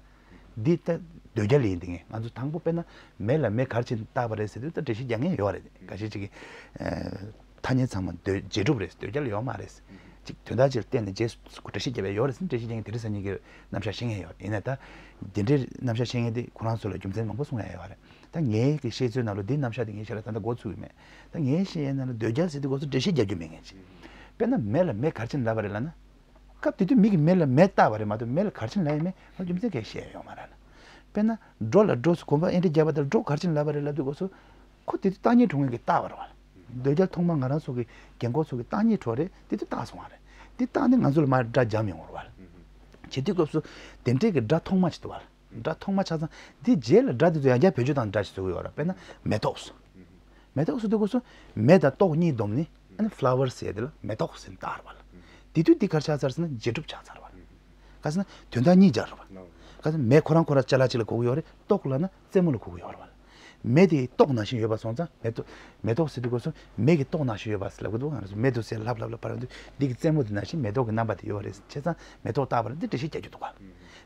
འདི་ད་ཟློས་རྒྱལ་ཡིན་དེ་ངེས། ང་ཚོ་དང་པོ་དཔེར་ན་མེ་ལ་མེ་ག་རེ་བྱས་ནས་བཏགས་པ་རེད་ཟེར་དུས་ད་འགྲེལ་བཤད་རྒྱག་མཁན་ཡོད་རེད། འགའ་ཤས་ཅིག་གིས། ཨ། ཐ་སྙད་ཚང་མ་ཟློས་རྗེས་གྲུབ་རེད། ཟློས་རྒྱལ་ཡོད་མ་རེད། ཅིག་དོན་དག་ཅིག་ལ་བརྟེན་ནས་རྗེས་སུ་འགྲེལ་བཤད་རྒྱབ་ཡ་ཡོད་རེད་ཟེར་ནས་འགྲེལ་བཤད་རྒྱག་མཁན་དེ་རིང་སང་ཉིན་གྱི་རྣམ་གཞག་ཤེས་མཁན་ཡོད་རེད། ཡིན་ན་ད་འདི་འདྲའི་རྣམ་གཞག་ཤེས་མཁན་དེ་ཁོ་རང་ཚོ་ལ་རྒྱུ་མཚན་མང་པོ་གསུང་ཡ་ཡོད་རེད། ད་ངའི་གི་ཤེས་ཚོད་ནང་ལ་འདིའི་རྣམ་གཞག་དེ་ངས་ཞེ་དྲག་ད་ལྟ་མགོ་ཚོས་ཀྱི་མེད། ད་ངའི་ཤེས་ཡ་ནང་ལ་ཟློས་རྒྱལ་ཟེར་དུས་སྐབས་སུ་འགྲེལ་བཤད་རྒྱག་རྒྱུ་མེད་མཁན་ཅིག་དཔེར་ན་མེ་ལ་མེ་ག་རེ་བྱས་ནས་བཏགས་པ་རེད་ལབ་ན། སྐབས་དེ་དུས་མི་གིས་མེ་ལ་མེ་བཏགས་པ་རེད་མ་གཏོགས་མེ་ལ་ག་རེ་བྱས་ནས་ལབ་ཡ་མེད། ང་རྒྱུ་མཚན་གང་ཡང་ཤེས་ཡ་ཡོད་མ་རེད་ལ། དཔེར་ན་སྒྲོ་ལ་སྒྲོ་ཟེར་གོམ་པ་ཨེ་འདྲ་བརྒྱབ་པ་དེར་སྒྲོ་ག་རེ་བྱས་ནས་ལབ་པ་རེད་ལབ་དུས་སྐབས་སུ། ཁོ་དེ་དུས་བཏགས་གཉིས་གྲོགས་ངན་གྱིས་བཏགས་པ་རེད་བ། ཟློས་རྒྱལ་ཐོག་མར་ང་རང་ཚོ་གི་རྒན་གོག་ཚོ་གི་བཏགས་གཉིས་གྲོགས་རེད། དེ་དུས་བཏགས་སོང་བ་རེད། དེ་བཏགས་ནས་ང་ཚོ་ལ་མར་སྒྲ་འཇམ་ཡོང་བ་རེད་བ། བྱེད་དུས་སྐབས་སུ་དེ་འདྲའི་གི་སྒྲ་ཐོག་མ་ཅིག་འདུག་བ། སྒྲ་ཐོག་མ་ཆ་ཚང་དེ་རྗེས་ལ་སྒྲ་དེ་ཚོ་ཡང་བསྐྱར་བེད་སྤྱོད་བཏང་སྒྲ་ཞིག་བཟོ་གི་ཡོད་རེད། དཔེར་ན་མེ་ཏོག་ཟེར། མེ་ཏོག་ཟེར་དུས་སྐབས་སུ་མེ་དང་ཏོག་གཉིས་བསྡོམས་ནས་ཨ་ནི་flower ཟེར་དེ་ལ་མེ་ཏོག་ཟེར་བཏགས་རེད་བ་ལ། དེ་དུས་འདི་ག་རེ་ཆགས་ཚར་ཟེར་ན་རྗེས་གྲུབ་ཆགས་ཚར་བ་རེད། ག་ཟེར་ན་དོན་དག་གཉིས་སྦྱར་བ། ག་ཟེར་ན་མེ་ཁོ་རང་ཁོ་རང་ཅ་ལག་ཅིག་ལ་གོ་གི་ཡོད་རེད། ཏོག་ལབ་ན་རྩེད་མོ་ལ་གོ་གི་ཡོད་རེད་བ། མེ་དེ་ཏོག་ནང་བཞིན་ཡོད་པ་སོང་ཙང་མེ་ཏོག་མེ་ཏོག་ཟེར་དུས་སྐབས་སུ་མེ་གི་ཏོག་ནང་བཞིན་ཡོད་པ་ཟེར་ལབ་གི་འདུག་ང་རང་ཚོ་མེ་ཏོག་ཟེར་ལབ་ལབ་ལབ་པར་འདུག་འདི་གི་རྩེད་མོ་དེ་ནང་བཞིན་མེ་ཏོག་གི་རྣམ་པ་དེ་ཡོད་རེད། བྱས་ཙང་མེ་ཏོག་བཏགས་པ་ལ་འདི་འགྲེལ་བཤད་རྒྱག་རྒྱུ་འདུག་བ།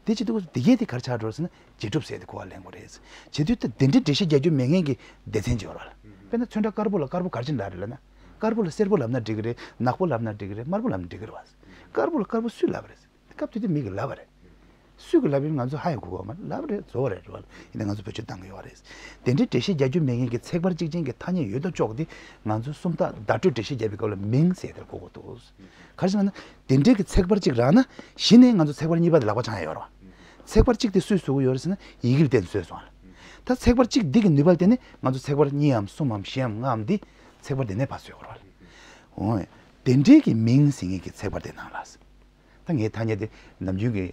དེ་བྱེད་དུས་སྐབས་སུ་དེ་གས་དེ་ག་རེ་ཆགས་འགྲོ་ཟེར་ན་རྗེས་གྲུབ་ཟེར་དེ་གོ་བ་ལེན་དགོས་རེད། བྱེད་དུས་ད་དེ་འདྲའི་འགྲེལ་བཤད་རྒྱག་རྒྱུ་མེད་མཁན་གྱི་སྡེ་ཚན་ཅིག་ཡོད་རེད་བ་ལ། དཔེར་ན་ཚོན་ཁྲ་དཀར་པོ་ལ་དཀར་པོ་ག་རེ་བྱས་ནས་ལབ་རེད་ལབ་ན། དཀར་པོ་ལ་སེར་པོ་ལབ་ན་འགྲིག་གི་རེད། ནག་པོ་ལབ་ན་འགྲིག་གི་རེད། དམར་པོ་ལབ་ན་འགྲིག་གི་རེད་བ། དཀར་པོ་ལ་དཀར་པོ་སུས་ལབ་པ་རེད། སྐབས་དེ་དུས་མི་གིས་ལབ་པ་རེད། སུས་གིས་ལབ་པ་ཡིན་ང་ཚོ་ཧ་ཡང་གོ་གི་ཡོད་མ་རེད། ལབ་པ་རེད། བཟོ་བ་རེད། རེད་བ་ལ། ཡིན་ནའི་ང་ཚོ་བེད་སྤྱོད་བཏང་གི་ཡོད་རེད། དེ་འདྲའི་འགྲེལ་བཤད་རྒྱག་རྒྱུ་མེད་མཁན་གྱི་ཚེག་བར་གཅིག་ཅན་གྱི་ཐ་སྙད་ཡོད་དོ་ཅོག་དེ་ང་ཚོའི་སུམ་རྟགས་བརྡ་སྤྲོད་འགྲེལ་བཤད་རྒྱག་པའི་སྐབས་ལ་མིང་ཟེར་དེར་གོ་དགོས་འདུག་ག་རེ་ཟེར་ན། དེ་འདྲའི་གི་ཚེག་བར་གཅིག་རག་ན་གཞི་ནས་ང་ཚོ་ཚེག་བར་གཉིས་པ་དེ་ལག་པ་འཆང་ཡ་ཡོད་རེད་བ། ཚེག་བར་གཅིག་དེ་སུས་བཟོ་གི་ཡོད་རེད་ཟེར་ན་ཡི་གེ་ལ་བརྟེན་ནས་བཟོས་སོང་བ་ལ། ད་ཚེག་བར་གཅིག་འདི་གི་ནུས་པ་ལ་བརྟེན་ནས་ང་ཚོ་ཚེག་བར་གཉིས་འམ་གསུམ་འམ་བཞི་འམ་ལྔ་འམ་འདི་ཚེག་བར་དེ་ནས་ཕར་བཟོས་ཡོད་རེད་བ་ལ། འོ། དེ་འདྲའི་གི་མིང་ཟེར་མཁན་གྱི་ཚེག་བར་དེ་ནང་ལ། ད་ངས་ཐ་སྙད་དེ་ནམ་རྒྱུན་གྱི་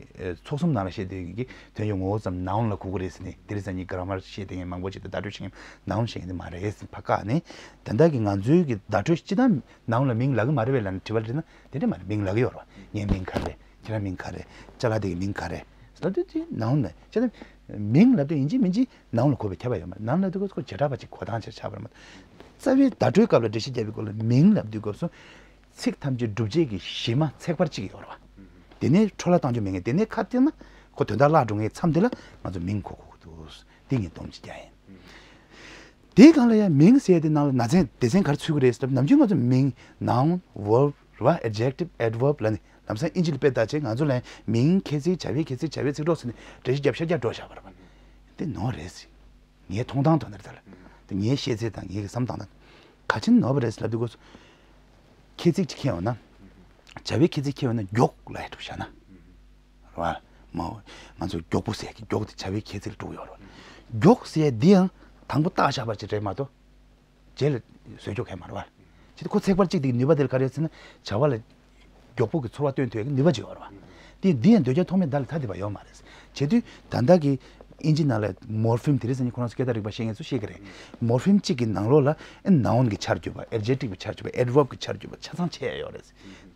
ཚོགས་གསུམ་ནང་ལ་བཤད་དུས་ཀྱི་དོན་གྱི་ངོ་བོ་ཙམ་noun ལ་གོ་གི་རེད་ཟེར་ནས། དེ་རིང་སང་ཉིན་grammar བཤད་དེ་ངས་མང་པོ་ཅིག་ཏུ་བརྡ་སྤྲོད་བྱེད་མཁན་noun བཤད་མཁན་དེ་མ་རེད་ཟེར་ཕར་བཀག་ནས། ད་ལྟ་གི་ང་ཚོའི་གི་བརྡ་སྤྲོད་སྤྱི་བཏང་noun ལ་མིང་ལབ་གི་མ་རེད་པས་ལབ་ནས་དྲི་བ་དྲིས་ན་དེ་འདྲ་མ་རེད། མིང་ལབ་གི་ཡོད་རེད་བ། ངའི་མིང་ག་རེ། ཁྱེད་རང་མིང་ག་རེ། ཅ་ལག་དེ་གི་མིང་ག་རེ་ལབ་དུས་དེ་noun ལབ། བྱས་ན་མིང་ལབ་དུས་ཡིན་གཅིག་མིན་གཅིག་noun ལ་གོ་བའི་ཁྱབ་པ་ཡོད་མ་རེད། noun ལབ་དུས་ཁོ་ཁོ་བྱེ་བྲག་པ་ཅིག་གོ་སྟངས་ཅིག་ཆགས་པ་རེད་མ་གཏོགས། རྩ་བའི་བརྡ་སྤྲོད་སྐབས་ལ་འགྲེལ་བཤད་རྒྱག་པའི་སྐོར་ལ་མིང་ལབ་དུས་སྐབས་སུ། ཚིག་ཐམས་ཅད་སྒྲུབ་བྱེད་ཀྱི་གཞི་མ་ཚེག་བར་གཅིག་ཡོད་རེད་བ། དེ་ནས་འཕྲོ་བརླག་གཏང་རྒྱུ་མེད་མཁན། དེ་ནས་ཁ་གཏད་ན་ཁོ་དོན་དག་བརླག་འགྲོ་མཁན་མཚམས་དེ་ལ་ང་ཚོ་མིང་གོ་དགོས་ཀྱི་འདུག་འདི་ངས་སྡོམ་ཅིག་རྒྱག་ཡིན། དེའི་སྒང་ལ་ཡང་མིང་ཟེར་དེ་ནང་ལ་ནང་ཚན་སྡེ་ཚན་ག་རེ་ཚུད་ཀྱི་རེད་ཟེར་ན། ནམ་རྒྱུན་ང་ཚོ་མིང་noun verb རེད་བ། adjective adverb ལབ་ནས་ལམ་སང་ཨིན་ཇི་ལ་དཔེ་བལྟས་བྱས་ང་ཚོ་ལ་ཡང་མིང་ཁྱད་ཚིག་བྱ་བའི་ཁྱད་ཚིག་བྱ་བའི་ཚིག་གྲོགས་ཟེར་ནས་འགྲེལ་བཤད་རྒྱབ་ཤར་རྒྱག་འགྲོ་བཞག་པ་རེད་བ། དེ་ནོར་རེད་ཟེར། ངའི་མཐོང་སྟངས་དང་ནི་ད་ལ། དེ་ངའི་ཤེས་ཚད་དང་ངའི་བསམ་སྟངས་དང་། ག་ཅི་ནོར་བ་རེད་ལབ་དུས་སྐབས་སུ། ཁྱད་ཚིག་ཅིག་ཁྱེར་ཡོང་ན། བྱ་བའི་ཁྱད་ཚིག་ཁྱེར་ཡོང་ན་མགྱོགས་ལབ་ཡ་འདུག་བཞག་ན། རེད་བ། མ་འོ། ང་ཚོ་མགྱོགས་པོ་ཟེར་གྱི་མགྱོགས་དེ་བྱ་བའི་ཁྱད་ཚིག་ལ་འགྲོ་གི་ཡོད་རེད་བ། མགྱོགས་ཟེར་ཡ་འདི་ཡང་དང་པོ་བཏགས་བཞག་པ་ཅིག་རེད་མ་གཏོགས། རྗེས་ལ་བཟོས་ཆོག་མཁན་མ་རེད་བ། བྱས་ཏེ་ཁོ་ཚེག་བར་གཅིག་དེ་གི་ནུས་པ་དེ་ལ་ག་རེ་ཟེར་ན། བྱ་བ་ལ་མགྱོགས་པོ་གི་ཚོར་བ་སྟོན་ཐུབ་ཡ་གི་ནུས་པ་ཅིག་ཡོད་རེད་བ། དེ་འདི་ཡང་ཟློས་རྒྱལ་ཐོགས་མེད་བརྡ་ལ་ཐ་དད་པ་ཡོད་མ་རེད། བྱེད་དུས་ད་ལྟ་གི་ཨིན་ཇི་ནང་ལ་མོར་ཕིམ་དེ་རིང་སང་ཉིན་ཁོ་རང་ཚོ་སྐད་བརྡ་རིག་པ་ཤེས་མཁན་ཚོས་ཤེས་ཀྱི་རེད། མོར་ཕིམ་གཅིག་གི་ནང་ལོགས་ལ་ཨེ་ནའུན་གྱི་ཆ་རྒྱུས་པ། ཨེཌ་ཇེག་ཊིབ་གི་ཆ་རྒྱུས་པ། ཨེཌ་ཝརབ་གི་ཆ་རྒྱུས་པ་ཆ་ཚང་ཕྱེ་ཡ་ཡོད་རེད།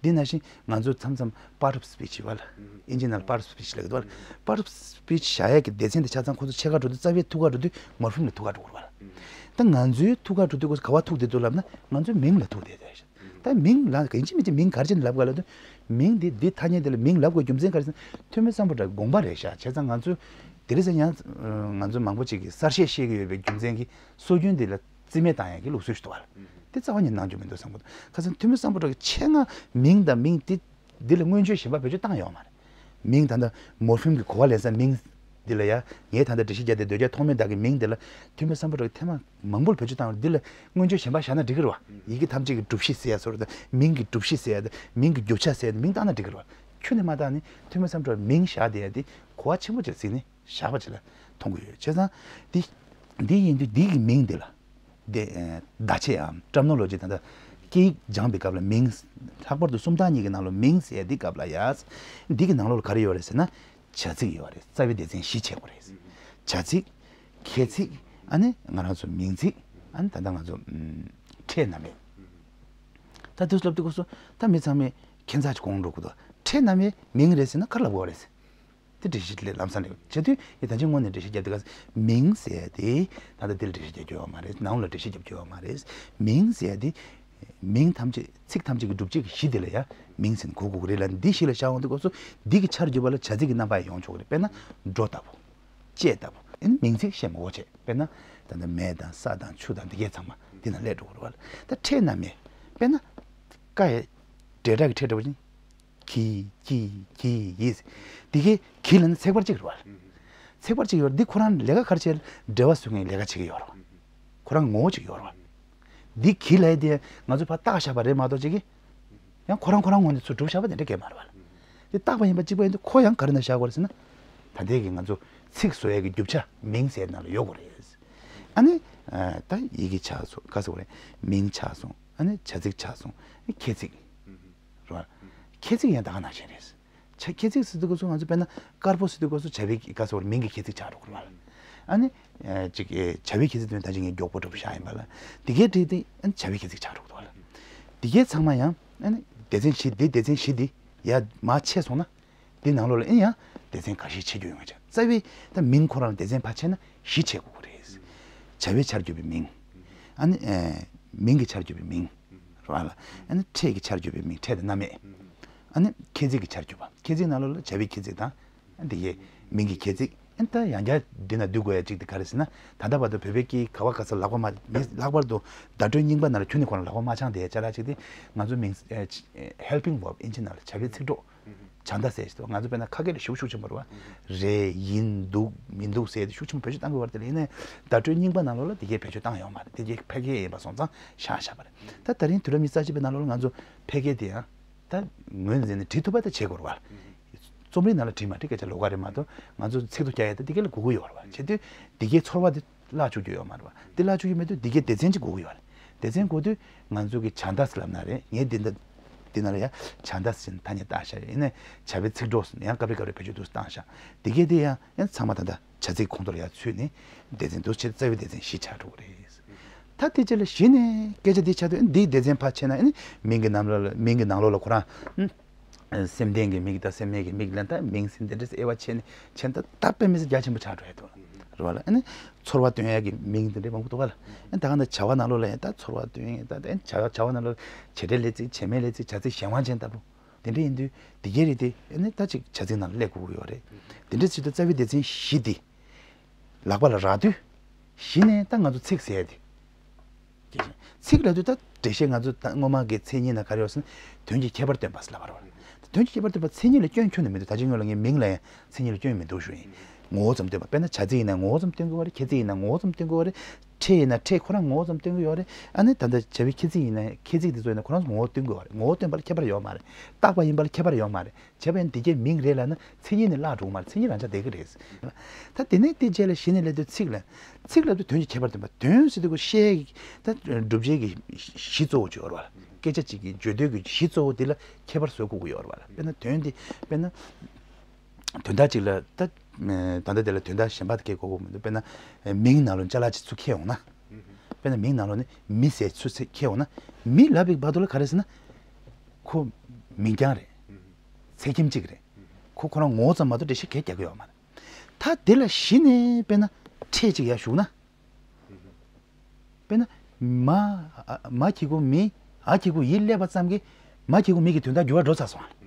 འདི་ནང་བཞིན་ང་ཚོ་མཚམས་མཚམས་part of speech བ་ལ། ཨིན་ཇི་ནང་ལ་part of speech ལབ་ཀྱི་འདུག་བ་ལ། part of speech བཞག་ཡ་གི་སྡེ་ཚན་དེ་ཆ་ཚང་ཁོ་ཚོ་ཕྱེད་ཀ་འགྲོ་དུས་རྩ་བའི་ཐུག་ག་འགྲོ་དུས་མོར་ཕིམ་ལ་ཐུག་ག་འགྲོ་དགོས་རེད་བ་ལ། ད་ང་ཚོའི་ཐུག་ག་འགྲོ་དུས་ཁོ་ཚོ་ག་བ་ཐུག་བསྡད་འདུག་ལབ་ན་ང་ཚོའི་མིང་ལ་ཐུག་བསྡད་འདུག་ཤག་ད་མིང་ལ་ཡིན་གཅིག་མིན་གཅིག་མིང་ག་རེ་བྱས་ནས་ལབ་དགོས་ལབ་དུས། མིང་འདི་འདི་ཐ་སྙད་འདི་ལ་མིང་ལབ་དགོས་རྒྱུ་མཚན་ག་རེ་ཟེར་ན། ཐོན་མི་སམ་བྷོ་ཊ་དགོངས་པ་རེད་ཤག་བྱས་ཙང་ང་ཚོ་དེ་རིང་སང་ཡང་ང་ཚོ་མང་པོ་ཅིག་གིས་གསར་བཤད་བཤད་ཀྱི་ཡོད་པའི་རྒྱུ་མཚན་གྱིས་སྲོལ་རྒྱུན་འདི་ལ་རྩིས་མེད་བཏང་ཡག་གི་ལུགས་སྲོལ་ཞིག་འདུག་བ། དེ་རྩ་བ་ཉིད་གནང་རྒྱུ་མི་འདུག་བསམ་གྱི་འདུག་ཁ་སང་ཐོན་མི་སམ་བྷོ་ཊ་གི་ཆེད་མངགས་མིང་དང་མིང་འདི་འདི་ལ་སྔོན་བརྗོད་གཞན་པ་བེད་སྤྱོད་བཏང་ཡོད་མ་རེད། མིང་ད་ལྟ་མོར་ཕིམ་གྱི་གོ་བ་ལེན་ས་མིང་འདི་ལ་ཡ། ངས་ད་ལྟ་འགྲེལ་བཤད་བརྒྱབ་སྟེ་ཟློས་བརྒྱ་ཐོགས་མེད་བདག་གི་མིང་འདི་ལ་ཐོན་མི་སམ་བྷོ་ཊ་གི་ཐེངས་མ་མང་པོར་བེད་སྤྱོད་བཏང་བ་འདི་ལ་སྔོན་བརྗོད་གཞན་པ་བཞག་ན་འགྲིག་གི་རེད་བ། ཡི་གེ་ཐམས་ཅད་ཀྱི་སྒྲུབ་གཞི་ཟེར་ཡ་བཟོ་འདྲ་དང་མིང་གི་སྒྲུབ་གཞི་ཟེར་ཡ་དང་མིང་གི་རྒྱུ་ཆ་ཟེར་ཡ་དང་མིང་བཏགས་ན་འགྲིག་གི་རེད་བ། ཁྱོན་ནས་མ་བཏགས་ནས་ཐོན་མི་སམ་བྷོ་ཊ་མིང་བཞག་བསྡད་ཡ་དེ་གོ་བ་ཆེན་པོ་ཅིག་གཟིགས་ནས་བཞག་པ་ཅིག་ལ་མཐོང་གི་ཡོད། བྱས་ཙང་འདི་འདི་ཡིན་དུས་འདི་གི་མིང་འདི་ལ། དེ་ཨ་བརྡ་ཆད་འམ་ཊར་མི་ནོ་ལོ་ཇི་ད་ལྟ་སྐད་ཡིག་སྦྱངས་པའི་སྐབས་ལ་མིང་། ལྷག་པར་དུ་སུམ་རྟགས་གཉིས་ཀྱི་ནང་ལ་མིང་ཟེར་ཡ་འདི་སྐབས་ལ་ཡ། འདི་གི་ནང་ལོགས་ལ་ག་རེ་ཡོད་རེད་ཟེར་ན། བྱ་ཚིག་ཡོད་རེད། རྩ་བའི་སྡེ་ཚན་བཞི་ཕྱེ་དགོས་རེད། བྱ་ཚིག་ཁྱད་ཚིག་ཨ་ནི་ང་རང་ཚོ་མིང་ཚིག་ཨ་ནི་ད་ལྟ་ང་ཚོ་ཨམ་ཕྲད་རྣམ་དབྱེ། ད་དུས་སློབ་དུས་སྐབས་སུ་ད་མི་ཚང་མས་ཁྱད་མཚར་ཅིག་དགོངས་འགྲོ་གི་འདུག་ཕྲད་རྣམ་དབྱེ་མིང་རེད་ཟེར་ན་ག་རེ་ལབ་དགོས་རེད། དེ་འགྲེལ་བཤད་ལས་ལམ་སང་ལས་བྱེད་དུས་ཡིན། ད་ཅི་སྔོན་ནས་འགྲེལ་བཤད་བརྒྱབ་དུས་སྐབས་མིང་ཟེར་དེ་ད་ལྟ་འདི་ལ་འགྲེལ་བཤད་རྒྱབ་རྒྱུ་ཡོད་མ་རེད། ནང་ལ་འགྲེལ་བཤད་རྒྱབ་རྒྱུ་ཡོད་མ་རེད། མིང་ཟེར་དེ་མིང་ཐམས་ཅད་ཚིག་ཐམས་ཅད་ཀྱི་སྒྲུབ་བྱེད་ཀྱི་གཞི་དེ་ལ་ཡང་མིང་ཟེར་ནས་གོ་དགོས་ཀྱི་རེད་ལ། འདི་གཞི་ལ་བཞག་ཡོང་དུས་སྐབས་སུ་འདི་གི་ཆ་ར་གྱུར་པ་ལ་བྱ་ཚིག་གི་རྣམ་པ་ཡང་ཡོང་ཆོག་གི་རེད། དཔེར་ན་འགྲོ་ལྟ་བུ། ལྕེ་ལྟ་བུ། ཨ་ནི་མིང་ཚིག་བཤད་མི་དགོས་བྱས། དཔེར་ན་ད་ལྟ་མེ་དང་ས་དང་ཆུ་དང་འདི་གའི་ཚང་མ་འདི་ན་སླེབས་འགྲོ་གི་རེད་བ། ད་ཕྲད་རྣམ་དབྱེ། དཔེར་ན་ཀ་ཡི་འབྲེལ་སྒྲ་གི་ཕྲད་འདྲ་བོ་ཅིག་གི་ཀྱི་གྱི་ཡི། འདི་གའི་གི་ལ་ནི་ཚེག་བར་གཅིག་རེད་བ། ཚེག་བར་གཅིག་ཡོད་རེད། འདི་ཁོ་རང་ལས་ཀ་ག་རེ་བྱེད། འབྲེལ་བ་བཟོ་མཁན་ལས་ཀ་བྱེད་ཀྱི་ཡོད་རེད་བ། ཁོ་རང་ངོ་བོ་གཅིག་ཡོད་རེད་བ། འདི་གི་ལབ་ཡ་དེ་ང་ཚོས་ཕར་བཏགས་བཞག་པ་རེད་མ་གཏོགས་ཅིག་གི། ཡང་ཁོ་རང་ཁོ་རང་ངོས་ནས་ཚུར་གྲུབ་བཞག་པ་དེ་འདྲ་གས་མ་རེད་བ། དེ་བཏགས་པ་ཡིན་པ་གཅིག་པ་ཡིན་དུས་ཁོ་ཡང་ག་རེ་ནང་བཞག་དགོས་རེད་ཟེར་ན། ད་ལྟའི་གི་ང་ཚོ་ཚིག་བཟོ་ཡ་གི་རྒྱུ་ཆ་མིང་ཟེར་ནང་ལ་ཡོད་དགོས་རེད། ཨ་ནི། ད་ཡི་གེ་ཆགས་སོང་། ག་ཟེར་དགོས་རེད། མིང་ཆགས་སོང་། ཨ་ནི་བྱ་ཚིག་ཆགས་སོང་། ཨ་ནི་ཁྱད་ཚིག་རེད་བ། ཁྱད་ཚིག་ཡང་ད་ག་ནང་བཞིན་རེད། ཆ་ཁྱད་ཚིག་ཟེར་དུས་སྐབས་སུ་ང་ཚོ་དཔེར་ན་དཀར་པོ་ཟེར་དུས་སྐབས་སུ་བྱ་བའི་ག་ཟེར་དགོས་རེད། མིང་གི་ཁྱད་ཚིག་ཆགས་འགྲོ་གི་རེད་བ། ཨ་ནི། ཨ་ཅིག་བྱ་བའི་ཁྱད་ཚིག་དེ་ད་ཅིག་ངས་མགྱོགས་པོ་འགྲོ་བཞག་ཡིན་པ་ལ། དེ་གའི་འབྲེལ་དེ་ཨ་ནི་བྱ་བའི་ཁྱད་ཚིག་ཆགས་འགྲོ་གི་འདུག་བ་ལ། དེ་གའི་ཚང་མ་ཡང་ཨ་ནི་སྡེ་ཚན་བཞི་འདི་སྡེ་ཚན་བཞི་འདི་ཡར་མར་ཕྱེ་སོང་ན། དེ་ནང་ལོགས་ལ་ཨེ་ཡང་སྡེ་ཚན་ཁ་ཤས་ཕྱེ་རྒྱུ་ཡོང་ཡ་ཆགས། རྩ་བའི་ད་མིང་ཁོ་རང་ལ་སྡེ་ཚན་ཕར་ཕྱེ་ན་བཞི་ཕྱེ་དགོས་ཀྱི་རེད། བྱ་བའི་ཆར་གྱུར་པའི་མིང་། ཨ་ནི་ཨེ་མིང་གི་ཆར་གྱུར་པའི་མིང་། རེད་བ་ལ། ཨ་ནི་ཕྲད་ཀྱི་ཆར་གྱུར་པའི་མིང་། ཕྲད་དང་རྣམ་དབྱེ། ཨ་ནི་ཁྱད་ཚིག་གི་ཆར་གྱུར་པ། ཁྱད་ཚིག་ནང་ལོགས་ལ་བྱ་བའི་ཁྱད་ཚིག་དང་། ཨ་འདི་གའི་མིང་གི་ཁྱད་ཚིག་ཨ་ནི་ད་ཡང་བསྐྱར་འདི་ན་བསྡུ་དགོས་ཡ་གཅིག་དེ་ག་རེ་ཟེར་ན། ད་ལྟ་བར་དུ་བོད་པའི་སྐད་ཁ་བ་ག་ས་ལག་པ་མ་མི་ལྷག་པར་དུ་བརྡ་སྤྲོད་རྙིང་པ་ནང་ལ་ཁྱོན་ནས་ཁོ་རང་ལག་པ་མ་འཆང་བསྡད་ཡ་ཅ་ལག་ཅིག་དེ་ང་ཚོ་མིང་ཨེ་ཅི་ཨེ་helping verb ཨིན་ཇི་ནང་ལ་བྱ་བའི་ཚིག་གྲོགས། བྱ་མཐའ་ཟེར་ཞིག་འདུག་ང་ཚོ་དཔེར་ན་ཁ་སྐད་ལ་ཞེ་པོ་ཤུགས་ཆེན་པོ་རེད་བ། རེད། ཡིན། འདུག་མི་འདུག་ཟེར་ཏེ་ཤུགས་ཆེན་པོ་བེད་སྤྱོད་བཏང་གི་ཡོད་རེད་དེ། ཡིན་ནའི་བརྡ་སྤྲོད་རྙིང་པ་ནང་ལོགས་ལ་དེ་གའི་བེད་སྤྱོད་བཏང་ཡོད་མ་རེད། དེ་གའི་ཕལ་སྐད་ཡིན་པ་སོང་ཙང་བཞག་བཞག་པ་རེད། ད་དེ་རིང་དུས་རབས་ཉི་ཤུ་རྩ་གཅིག་པའི་ནང་ལོགས་ལ་ང་ཚོ་ཕལ་སྐད་དེ་ཡང་ད་ངོས་འཛིན་ནས་བྲིས་ཐུབ་པ་ད་བྱེད་དགོས་རེད་བ། རྩོམ་རིག་ནང་ལ་བྲིས་མ་བྲིས་སྐད་ཆ་ལོགས་ཀ་རེད་མ་གཏོགས་ང་ཚོ་ཚིག་ཐོ་རྒྱག་ཡ་ད་དེ་གའི་ལ་དགོས་ཀྱི་ཡོད་རེད་བ། བྱེད་དུས་དེ་གའི་ཚོར་བ་དེ་བརླག་བཅུག་རྒྱུ་ཡོད་མ་རེད་བ། དེ་བརླག་བཅུག་རྒྱུ་མེད་དུས་འདི་གའི་སྡེ་ཚན་གཅིག་དགོས་ཀྱི་ཡོད་རེད། སྡེ་ཚན་དགོས་དུས་ང་ཚོ་གི་བྱ་མཐའ་ཟེར་ལབ་ན་རེད། ངས་འདི་འདི་འདི་ན་ལ་ཡ་བྱ་མཐའ་ཟེར་ཐ་སྙད་བཏགས་བཞག་ཡིན་ནའི་བྱ་བའི་ཚིག་གྲོགས་ཟེར་ནས་ཡང་སྐབས་རེ་སྐབས་རེ་བེད་སྤྱོད་དུ་བཏང་བཞག་འདི་གའི་དེ་ཡང་ཡང་ཚང་མ་ད་ལྟ་བྱ་ཚིག་ཁོངས་གཏོགས་ལ་ཡ་ཚུད་ནས་སྡེ་ཚན་འདུ་བྱེད་རྩ་བའི་སྡེ་ཚན་བཞི་ཆགས་འགྲོ་གི་རེད། ད་དེ་རྗེས་ལ་གཞི་ནས་སྐད་ཆ་འདི་ཆགས་དུས་འདིའི་སྡེ་ཚན་ཕར་ཕྱེ་ན་ཨ་ནི་མིང་གི་ནང་ལོགས་ལ་མིང་གི་ནང་ལོགས་ལ་ཁོ་རང་། སེམས་ལྡན་གྱི་མིག་དང་སེམས་མེད་ཀྱི་མིག་ལ་ད་མིང་ཟེར་འདི་འདྲ་དབྱེ་བ་ཕྱེ་ནས་ཕྱེ་ན་ད་ད་དཔེ་མི་སྲིད་རྒྱ་ཆེན་པོ་ཆགས་འགྲོ་ཡ་འདུག་རེད་བ་ལ། ཨ་ནི་ཚོར་བ་སྟོན་ཡ་གི་མིང་འདི་འདྲ་མང་པོ་འདུག་བ་ལ། ཨ་ནི་ད་ག་ནང་བྱ་བ་ནང་ལོགས་ལ་ཡང་ད་ཚོར་བ་སྟོན་ཡ་ད་ཨ་ནི་བྱ་བྱ་བ་ནང་ལོགས་བྱེད་འབྲེལ་ལས་ཚིག་བྱེད་མེད་ལས་ཚིག་བྱ་ཚིག་གཞན་དབང་ཅན་ལྟ་བུ་དེ་འདྲ་ཡིན་དུས་འདི་གའི་རིགས་དེ་ཨ་ནི་ད་ཅིག་བྱ་ཚིག་ནང་ལ་སླེབས་དགོས་ཀྱི་ཡོད་རེད། དེ་འདྲ་བྱེད་དུས་རྩ་བའི་སྡེ་ཚན་བཞི་འདི་ལག་པ་ལ་རག་དུས་གཞི་ནས་ད་ང་ཚོ་ཚིག་ཟེར་ཡ་དེ། ཚིག་ལབ་དུས་ད་འགྲེལ་བཤད་ང་ཚོ་ད་སྔོན་མ་གི་མཚན་ཉིད་ནང་ག་རེ་ཡོད་ཟེར་ན་དོན་གྱི་ཁྱད་པར་སྟོན་པ་ཟེར་ལབ་པ་རེད་བ། དོན་གྱི་ཁྱད་པར་སྟོན་པ་མཚན་ཉིད་ལ་སྐྱོན་ཁྱོན་ནས་མི་འདུག་ད་ཅི་སྔོན་ལ་ངས་མིང་ལ་ཡང་མཚན་ཉིད་ལ་སྐྱོན་མི་འདུག་ཞུ་ཡིན། ངོ་བོ་ཙམ་སྟོན་པ། དཔེར་ན་བྱ་ཚིག་ཡིན་ན་ངོ་བོ་ཙམ་སྟོན་དགོས་པ་རེད། ཁྱད་ཚིག་ཡིན་ན་ངོ་བོ་ཙམ་སྟོན་དགོས་པ་རེད། ཕྲད་ཡིན་ན་ཕྲད་ཁོ་རང་ངོ་བོ་ཙམ་སྟོན་གྱི་ཡོད་རེད། ཨ་ནི་ད་ལྟ་བྱ་བའི་ཁྱད་ཚིག་ཡིན་ན་ཁྱད་ཚིག་དེ་ཚོ་ཡིན་ན་ཁོ་རང་ངོ་བོ་སྟོན་དགོས་པ་རེད། ངོ་བོ་སྟོན་པ་ལ་ཁྱད་པར་ཡོད་མ་རེད། བཏགས་པ་ཡིན་པ་ལ་ཁྱད་པར་ཡོད་མ་རེད། བྱས་པ་ཡིན་འདི་གའི་མིང་རེད་ལབ་ན་མཚན་ཉིད་ནི་བརླག་འགྲོ་གི་མ་རེད། མཚན་ཉིད་རང་ཆ་བསྡད་ཀྱི་རེད། ད་དེ་ནས་དེ་རྗེས་ལ་གཞི་ནས་སླེབས་དུས་ཚིག་ལ། ཚིག་ལབ་དུས་དོན་གྱི་ཁྱད་པར་སྟོན་པ། དོན་ཟེར་དུས་ཀོ་བཤད་ཀྱི་ད་སྒྲུབ་བྱེད་ཀྱི་གཞི་གཙོ་བོ་ཅིག་ཡོད་རེད་བ། སྐད་ཆ་ཅིག་གི་བརྗོད་འདོད་ཀྱི་གཞི་གཙོ་བོ་དེ་ལ་ཁྱད་པར་བཟོ་དགོས་ཀྱི་ཡོད་རེད་བ་ལ། དཔེར་ན་དོན་དེ་དཔེར་ན། དོན་དག་ཅིག་ལ་ད། ད་ལྟ་དེ་ལ་དོན་དག་གཞན་པ་དེ་སྐད་གོ་གོ་མི་འདུག་དཔེར་ན། མིང་ནང་ལ་ཅ་ལག་ཅིག་ཚུར་འཁྱེར་འོང་ན། དཔེར་ན་མིང་ནང་ལོགས་ནས་མི་ཟེར་ཚུར་ཚུར་འཁྱེར་འོང་ན། མི་ལབ་པའི་བར་དུ་ལ་ག་རེ་ཟེར་ན། ཁོ་མིང་རྐྱང་རེད། ཚེག་ཁྱིམ་གཅིག་རེད། ཁོ་ཁོ་རང་ངོ་བོ་ཙམ་མ་གཏོགས་འགྲེལ་བཤད་གང་ཡང་རྒྱག་གི་ཡོད་མ་རེད། ད་དེ་ལ་གཞི་ནས་དཔེར་ན་ཕྲད་ཅིག་ཡར་ཞུགས་ན། དཔེར་ན་མ། མ་གི་གུ་མི། ཨ་གི་གུ་ཡི་སླེབས་པ་ཙམ་གྱིས་མ་གི་གུ་མི་གི་དོན་དག་འགྱུར་བ་འགྲོ་ཚར་སོང་བ།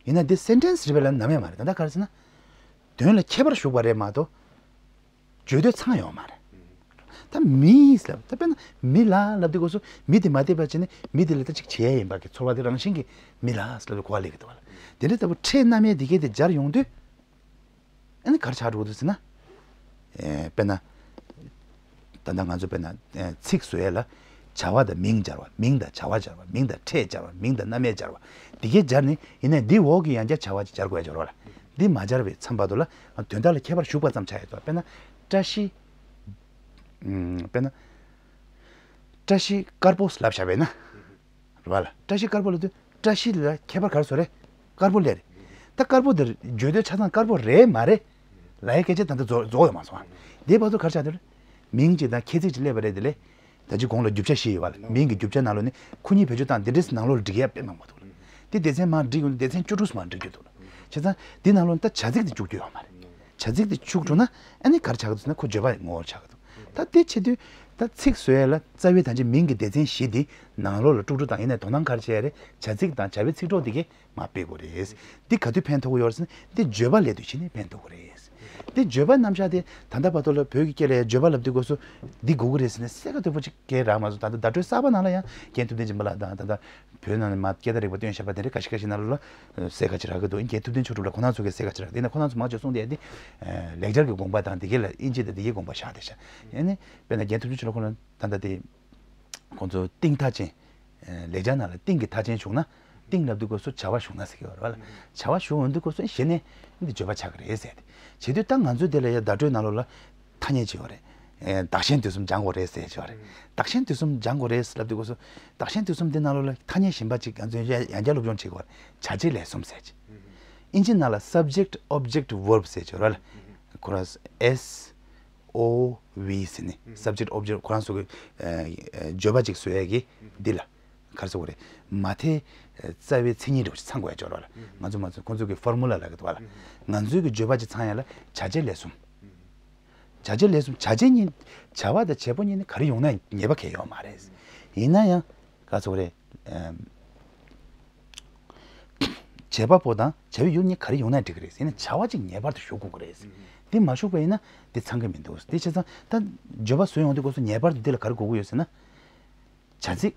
ཡིན་ན་འདི་སེན་ཊེན་སི་རེད་པས་ལབ་ནམ་ཡང་མ་རེད། ད་ལྟ་ག་རེ་ཟེར་ན། དོན་ལ་ཁྱད་པར་ཞུགས་པ་རེད་མ་གཏོགས། བརྗོད་འདོད་ཚང་ཡོད་མ་རེད། ད་མི་ལབ་ད་དཔེར་ན་མི་ལ་ལབ་དུས་སྐབས་སུ་མི་དེ་མ་བསྡད་པ་བྱས་ནས་མི་དེ་ལ་ད་ཅིག་བྱེད་ཡ་ཡིན་པ་གི་ཚོར་བ་དེ་རང་བཞིན་གྱིས་མི་ལ་ལབ་དུས་གོ་བ་ལེན་གྱི་འདུག་བ་ལ། དེ་འདྲ་ལྟ་བུ་ཕྲད་རྣམ་དབྱེ་དེ་གས་དེ་སྦྱར་ཡོང་དུས། ཨ་ནི་ག་རེ་ཆགས་འགྲོ་གི་འདུག་ཟེར་ན། ཨེ་དཔེར་ན། ད་ལྟ་ང་ཚོ་དཔེར་ན་ཨེ་ཚིག་བཟོ་ཡས་ལ་བྱ་བ་དང་མིང་སྦྱར་བ། མིང་དང་བྱ་བ་སྦྱར་བ། མིང་དང་ཕྲད་སྦྱར་བ། མིང་དང་རྣམ་དབྱེ་སྦྱར་བ། འདི་གས་སྦྱར་ནས་ཡིན་ནའི་འདི་འོག་གི་ཡང་བསྐྱར་བྱ་བ་ཅིག་སྦྱར་དགོས་ཡ་སྦྱོར་བ་ལ། འདི་མ་སྦྱར་བའི་མཚམས་བར་དུ་ལ་དོན་དག་ལ་ཁྱད་པར་ཞུགས་པ་ཙམ་ཆགས་ཡོད་དོ། དཔེར་ན། བཀྲ་ཤིས། ཨུམ། དཔེར་ན། བཀྲ་ཤིས་དཀར་པོ་ལབ་བཞག་པས་ན། རེད་བ་ལ། བཀྲ་ཤིས་དཀར་པོ་ལབ་དུས་བཀྲ་ཤིས་ལ་ཁྱད་པར་ག་རེ་བཟོ་རེད། དཀར་པོ་ལས་རེད། ད་དཀར་པོ་དེ་བརྗོད་འདོད་ཆ་ཚང་དཀར་པོ་རེད་མ་རེད། ལ་ཡའི་སྐད་ཆ་ད་ལྟ་རྫོགས་རྫོགས་ཡོད་མ་སོང་ཨ། དེའི་བར་དུ་ག་རེ་ཆགས་འདུག་མིང་གཅིག་དང་ཁྱད་ཚིག་ཅིག་སླེབས་པ་རེད་དེ་ལས། ད་ཅི་གོང་ལ་རྒྱུ་ཆ་བཞི་ཡོད་བ་ལ། མིང་གི་རྒྱུ་ཆ་ནང་ལོགས་ནས་ཁོ་གཉིས་བེད་སྤྱོད་བཏང་དེ་འདྲས་ནང་ལོགས་ལ་འགྲིག་ཡ་དཔེ་མང་པོ་འདུག་ལ། དེ་སྡེ་ཚན་མར་འགྲིག་ཡོང་དུས་སྡེ་ཚན་བཅུ་དྲུག་མར་འགྲིག་རྒྱུ་འདུག་ལ། བྱས་ཙང་འདི་ནང་ལོགས་ནས་ད་བྱ་ཚིག་དེ་བཅུག་རྒྱུ་ཡོད་མ་རེད། བྱ་ཚིག་དེ་བཅུག་འགྲོ་ན་ཨ་ནི་ག་རེ་ཆགས་ཀྱི་འདུག་ཟེར་ན་ཁོ་བརྗོད་པ་ངོ་བོར་ཆགས་ཀྱི་འདུག་ད་དེ་བྱེད་དུས་ད་ཚིག་བཟོ་ཡས་ལ་རྩ་བའི་ད་ཅི་མིང་གི་སྡེ་ཚན་བཞི་འདི་ནང་ལོགས་ལ་དཀྲུག་དཀྲུག་དང་ཡིན་ནའི་དོ་སྣང་ག་རེ་བྱེད་ཡ་རེད། བྱ་ཚིག་དང་བྱ་བའི་ཚིག་གྲོགས་འདི་གས་མར་སྤེལ་དགོས་རེད། འདི་ག་དུས་ཕན་ཐོགས་ཀྱི་ཡོད་རེད་ཟེར་ན་འདི་བརྗོད་པ་ལས་དུས་ཕྱིན་ནས་ཕན་ཐོགས་ཀྱི་རེད། འདི་བརྗོད་པ་རྣམ་གཞག་དེ་ད་ལྟ་བར་དུ་ལ་བོད་ཀྱི་སྐད་ལ་ཡང་བརྗོད་པ་ལབ་དུས་སྐབས་སུ་འདི་དགོས་ཀྱི་རེད་ཟེར་ནས་གསལ་ཁ་དོད་པོ་ཅིག་སྐད་རག་མ་སོང་། ད་ལྟ་བརྡ་སྤྲོད་གསར་པ་ནང་ལ་ཡང་རྒན་ཐུབ་བསྟན་སྦྱིན་པ་ལགས་དང་ད་ལྟ་བོད་ནང་ནས་མར་སྐད་བརྡ་རིག་པ་སྟོན་བཞིན་པ་དེ་འདྲ་ཁ་ཤས་ཁ་ཤས་ནང་ལོགས་ལ་གསལ་ཁ་ཅིག་རག་གི་འདུག་རྒན་ཐུབ་བསྟན་ཆོས་གྲུབ་ལགས་ཁོང་རྣམ་ཚོ་གིས་གསལ་ཁ་ཅིག་རག་དེ་ནས་ཁོང་རྣམ་ཚོ་མང་ཆེ་གསུངས་བསྡད་ཡ་དེ་ལེགས་སྦྱར་གྱི་དགོངས་པ་དང་དེ་གས་ལ་དབྱིན་ཇི་དང་དེ་གས་དགོངས་པ་བཞག་བསྡད་ཤག་ཡིན་ནའི་དཔེར་ན་རྒན་ཐུབ་བསྟན་ཆོས་གྲུབ་ལགས་ཁོང་ལ་ད་ལྟ་དེ། ཁོང་ཚོ་ཏིང་མཐའ་ཅན། ལེགས་སྦྱར་ནང་ལ་ཏིང་གི་མཐའ་ཅན་བྱུང་ན་ཏིང་ལབ་དུས་སྐབས་སུ་བྱ་བ་ཞུགས་ན་ཟེར་གྱི་ཡོད་རེད་བ་ལ། བྱ་བ་ཞུགས་ཡོང་དུས་སྐབས་སུ་གཞི་ནས་འདི་བརྗོད་པ་ཆགས་ཀྱི་རེད་ཟེར་ཏེ། བྱེད་དུས་ད་ང་ཚོའི་འདི་ལ་ཡ་བརྡ་སྤྲོད་ནང་ལོགས་ལ་ཐ་སྙད་ཅིག་ཡོད་རེད། བདག་གཞན་དུས་གསུམ་སྦྱང་དགོས་རེད་ཟེར་ཅིག་ཡོད་རེད། བདག་གཞན་དུས་གསུམ་སྦྱང་དགོས་རེད་ལབ་དུས་སྐབས་སུ་བདག་གཞན་དུས་གསུམ་འདི་ནང་ལོགས་ལ་ཐ་སྙད་གཞན་པ་ཅིག་ང་ཚོས་ཡང་བསྐྱར་སློབ་སྦྱོང་བྱེད་དགོས་རེད། བྱ་བྱེད་ལས་གསུམ་ཟེར་ཅིག་ཨིན་ཇི་ནང་ལ་subject object verb ཟེར་ཅིག་ཡོད་རེད་བ་ལ། ཁོ་རང་S O V ཟེར་ནས་subject object ཁོ་རང་ཚོ་གི་བརྗོད་པ་ཅིག་བཟོ་ཡས་ཀྱི་འདི་ལ་ག་རེ་ཟེར་དགོས་རེད། མ་མཐའི་རྩ་བའི་མཚན་ཉིད་འདྲ་བོ་ཅིག་ཚང་དགོས་ཡ་སྦྱོར་བ་ལ་ང་ཚོ་མ་ཚོ་ཁོང་ཚོ་གི་formula ལབ་ཀྱི་འདུག་བ་ལ། ང་ཚོའི་གི་བརྗོད་པ་ཅིག་ཚང་ཡ་ལ་བྱ་བྱེད་ལས་གསུམ། བྱ་བྱེད་ལས་གསུམ་བྱ་བྱེད་གཉིས་བྱ་བ་དང་བྱེད་པོ་གཉིས་ནི་ག་རེ་ཡོང་ན་ཉེས་པ་གང་ཡང་ཡོད་མ་རེད། ཡིན་ན་ཡང་ག་རེ་ཟེར་དགོས་རེད། བྱེད་པ་པོ་དང་བྱ་བའི་ཡུལ་གཉིས་ག་རེ་ཡོང་ན་འགྲིག་གི་རེད། ཡིན་ན་བྱ་བ་གཅིག་ངེས་པར་དུ་ཞུགས་དགོས་ཀྱི་རེད། འདི་མ་ཞུགས་པ་ཡིན་ན་འདི་ཚང་གི་མི་འདུག་འདི་བྱས་ཙང་ད་བརྗོད་པ་བཟོས་ཡོང་དུས་སྐབས་སུ་ངེས་པར་དུ་འདི་ལ་ག་རེ་དགོས་ཀྱི་ཡོད་ཟེར་ན། བྱ་ཚིག་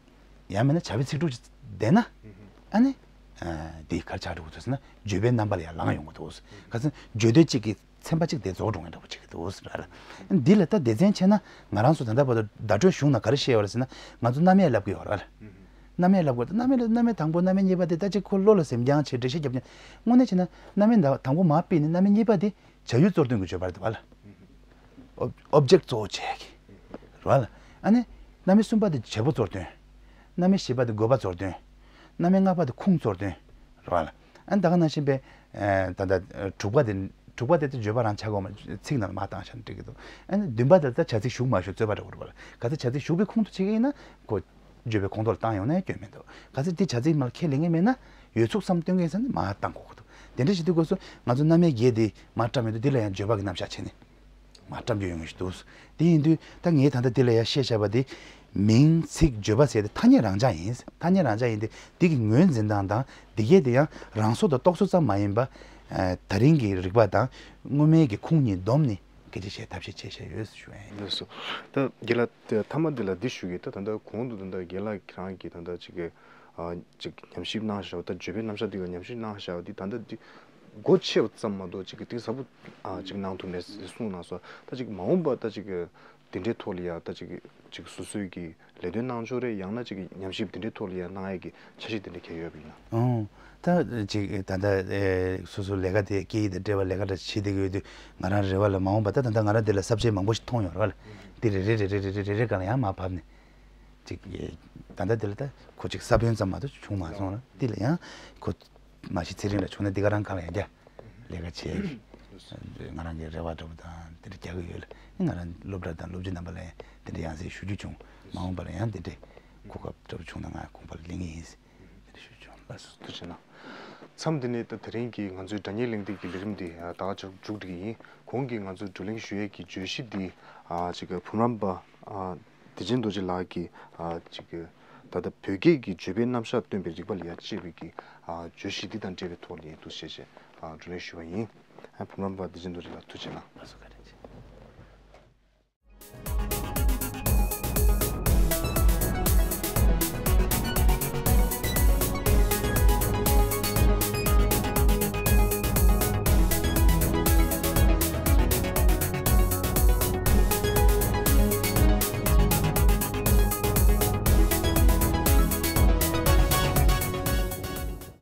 ཡང་མིན་ན་བྱ་བའི་ཚིག་གྲོགས་ཅིག་ལྡན་ན། ཨ་ནི། འདི་ག་རེ་ཆགས་འགྲོ་གི་འདུག་ཟེར་ན་བརྗོད་པའི་རྣམ་པ་ལ་ཡང་ལངས་ཡོང་གི་འདུག་ག་ཚོད་བརྗོད་འདོད་གཅིག་གི་ཚན་པ་གཅིག་དེ་རྫོགས་འགྲོ་མཁན་འདྲ་པོ་ཅིག་འདུག་ཟེར་བ་ལ། འདི་ལ་ད་སྡེ་ཚན་ཕྱེ་ན་ང་རང་ཚོ་ད་ལྟ་བར་དུ་བརྡ་སྤྲོད་གཞུང་ནང་ག་རེ་བཤད་ཡོད་རེད་ཟེར་ན་ང་ཚོ་རྣམ་དབྱེ་ལབ་ཀྱི་ཡོད་རེད་བ་ལ། རྣམ་དབྱེ་ལབ་དགོས། རྣམ་དབྱེ་ལ་རྣམ་དབྱེ་དང་པོ་རྣམ་དབྱེ་གཉིས་པ་དེ་ད་ཅིག་ཁོ་བློ་ལ་སེམས་ཀྱང་བྱེད་འགྲེལ་བཤད་རྒྱབ་ཀྱང་དངོས་གནས་བྱས་ན་རྣམ་དབྱེ་དང་པོ་མར་སྤེལ་ནས་རྣམ་དབྱེ་གཉིས་པ་དེ་བྱ་ཡུལ་གཙོར་སྟོན་གྱི་བརྗོད་པ་རེད་བ་ལ། ཨོབ་ཨོབ་ཇེག་གཙོ་བོ་བྱས་ཀྱི་རེད་བ་ལ། ཨ་ནི་རྣམ་དབྱེ་གསུམ་པ་དེ་བྱེད་པོ་གཙོར་སྟོན། རྣམ་དབྱེ་བཞི་པ་དེ་དགོས་པ་གཙོར་སྟོན། རྣམ་དབྱེ་ལྔ་པ་དེ་ཁུངས་གཙོར་སྟོན་རེད་བ་ལ། ཨ་ནི་ད་ག་ནང་བཞིན་པའི་ད་ལྟ་དྲུག་པ་དེ་དྲུག་པ་དེ་ད་བརྗོད་པ་རང་ཆགས་དགོས་མ་ཚིག་ནང་ལ་མར་བཏང་བཞག་ན་འགྲིག་གི་འདུག་ཨ་ནི་བདུན་པ་དེ་ད་བྱ་ཚིག་ཞུགས་མ་ཞུགས་རྩོད་པ་འདྲ་བོ་རེད་བ་ལ། ག་ཚོད་བྱ་ཚིག་ཞུགས་པའི་ཁོངས་སུ་ཆུད་ཀྱི་ཡིན་ན་ཁོ། བརྗོད་པའི་ཁོངས་གཏོགས་ལ་བཏང་ཡོང་ན་ཡང་སྐྱོན་མི་འདུག་ག་ཚོད་འདི་བྱ་ཚིག་མར་ཁས་ལེན་གྱི་མེད་ན་ཡོད་ཚུགས་བསམ་སྟོན་གྱི་ཡིན་ཟེར་ན་མར་བཏང་དགོས་ཀྱི་འདུག་དེ་འདྲ་བྱེད་དུས་སྐབས་སུ་ང་ཚོ་རྣམ་དབྱེ་བརྒྱད་འདི་མར་བཀྲམ་ཡོང་དུས་འདི་ལ་ཡང་བརྗོད་པ་གི་རྣམ་གཞག་བྱས་ནས་མར་བཀྲམ་རྒྱུ་ཡོང་གི་འདུག་དེ་ཡིན་དུས་ད་ངས་ད་ལྟ་འདི་ལ་ཡང་བཤད་བཞག་པ་འདི་མིང་ཚིག་བརྗོད་པ་ཟེར་ཏེ་ཐ་སྙད་རང་འཇགས་ཡིན། ཐ་སྙད་རང་འཇགས་ཡིན་ཏེ་འདི་གི་ངོས་འཛིན་སྟངས་དང་འདི་གས་དེ་ཡང་རང་བཟོ་དང་རྟོག་བཟོ་ཙམ་མ་ཡིན་པ། ད་རིང་གི་རིག་པ་དང་སྔོན་མའི་གི་ཁུངས་གཉིས་བསྡོམས་ནས། སྐད་ཆ་བཤད་ཐབས་ཤེས་བྱས་བཞག་ཡོད་ཞུ་ཡ་ཡིན། ལགས་སོ། ད་རྒན་ལགས་དེ་མཐའ་མ་འདི་ལ་འདི་ཞུ་གི་ད་ད་ལྟ་གོང་དུ་ད་ལྟ་རྒན་ལགས་ཁྱེད་རང་གིས་ད་ལྟ་ཅིག་གི་ཨ་ཅིག་ཉམས་ཞིབ་གནང་བཞག་ད་བརྗོད་པའི་རྣམ་གཞག་འདི་ག་ཉམས་ཞིབ་གནང་བཞག་འདི་ད་ལྟ་འདི་སྒོ་ཕྱེ་བ་ཙམ་མ་གཏོགས་ཅིག་གི་གཏིང་ཟབ་པོ་ཨ་ཅིག་གནང་ཐུབ་མེད་ཟེར་གསུངས་གནང་སོང་། ད་ཅིག་མ་འོངས་པ་ད་ཅིག་གི་འདི་འདྲའི་ཐོག་ལ་ཡ་ད་ཅིག་གི་ཅིག་སོ་སོའི་གི་ལས་དོན་གནང་ཕྱོགས་རེད། ཡང་ན་ཅིག་ཉམས་ཞིབ་དེ་འདྲའི་ཐོག་ལ་ཡང་གནང་ཡས་ཀྱི་འཆར་གཞི་དེ་འདྲ་གང་ཡོད་པ་ཡིན་ན། ཨོ། ད་ཅིག་ད་ལྟ་ཨེ་སོ་སོ་ལས་ཀ་དེ་སྐད་ཡིག་དང་འབྲེལ་བ་ལས་ཀ་འདྲ་བྱེད་བསྡད་ཀྱི་ཡོད་དུས་ང་རང་རེ་བ་ལ་མ་འོངས་པ་ད་ད་ལྟ་ང་རང་འདི་ལ་ས་བཅད་མང་པོ་ཞིག་མཐོང་ཡོད་རེད་བ་ལ། འདི་རེ་རེ་རེ་རེ་རེ་རེ་རེ་སྒང་ལ་ཡང་མར་ཕབ་ནས་ཅིག་ད་ལྟ་འདི་ལ་ད་ཁོ་ཅིག་ས་བོན་ཙམ་མ་གཏོགས་བྱུང་མ་སོང་ལ་འདི་ལ་ཡང་ཁོ། མ་གཞི་ཚེ་རིང་ལ་བྱུང་ན་འདི་ག་རང་གང་ལ་ཡང་རྒྱ་ལས་ཀ་བྱས། ང་རང་གི་རེ་བ་འདྲ་པོ་དང་དེ་འདྲ་རྒྱག་གི་ཡོད་ལ་ང་རང་སློབ་གྲྭ་དང་སློབ་སྤྱི་རྣམ་པ་ལ་ཡང་དེ་འདྲ་ཡང་སེ་ཞུ་རྒྱུ་བྱུང་། མ་འོངས་པ་ལ་ཡང་དེ་འདྲའི་གོ་སྐབས་འདྲ་པོ་བྱུང་ན་ང་དགོངས་པ་ལེན་གྱི་ཡིན། དེ་འདྲ་ཞུ་བྱུང་། ལགས་སོ། ཐུགས་རྗེ་གནང་། མཚམས་འདི་ནས་ད་དེ་རིང་གི་ང་ཚོའི་སྒྲ་སྙན་གླེང་སྟེགས་ཀྱི་ལས་རིམ་འདི་ད་ག་མཇུག་སྒྲིལ་གྱི་ཡིན། གོང་གི་ང་ཚོའི་བགྲོ་གླེང་ཞུ་ཡས་ཀྱི་བརྗོད་གཞི་འདི་ཅིག་བུམ་རམས་པ། བདེ་ཆེན་རྡོ་རྗེ་ལགས་ཀྱིས་ཨ་ཅིག་ ད་ལྟ་བོད་སྐད་ཀྱི་བརྗོད་པའི་རྣམ་གཞག་སྟོན་པའི་རིགས་པ་ལ་ཡ་གཅེས་པའི་གི་ཨ་བརྗོད་གཞི་འདི་དང་འབྲེལ་བའི་ཐོག་ནས་འདུག་ཞེས་བརྗོད་ཨ་བགྲོ་གླེང་ཞུས་པ་ཡིན། ཨ་བུ་རམ་པ་བདེ་ཆེན་རྡོ་རྗེ་ལགས་ཐུགས་རྗེ་གནང་།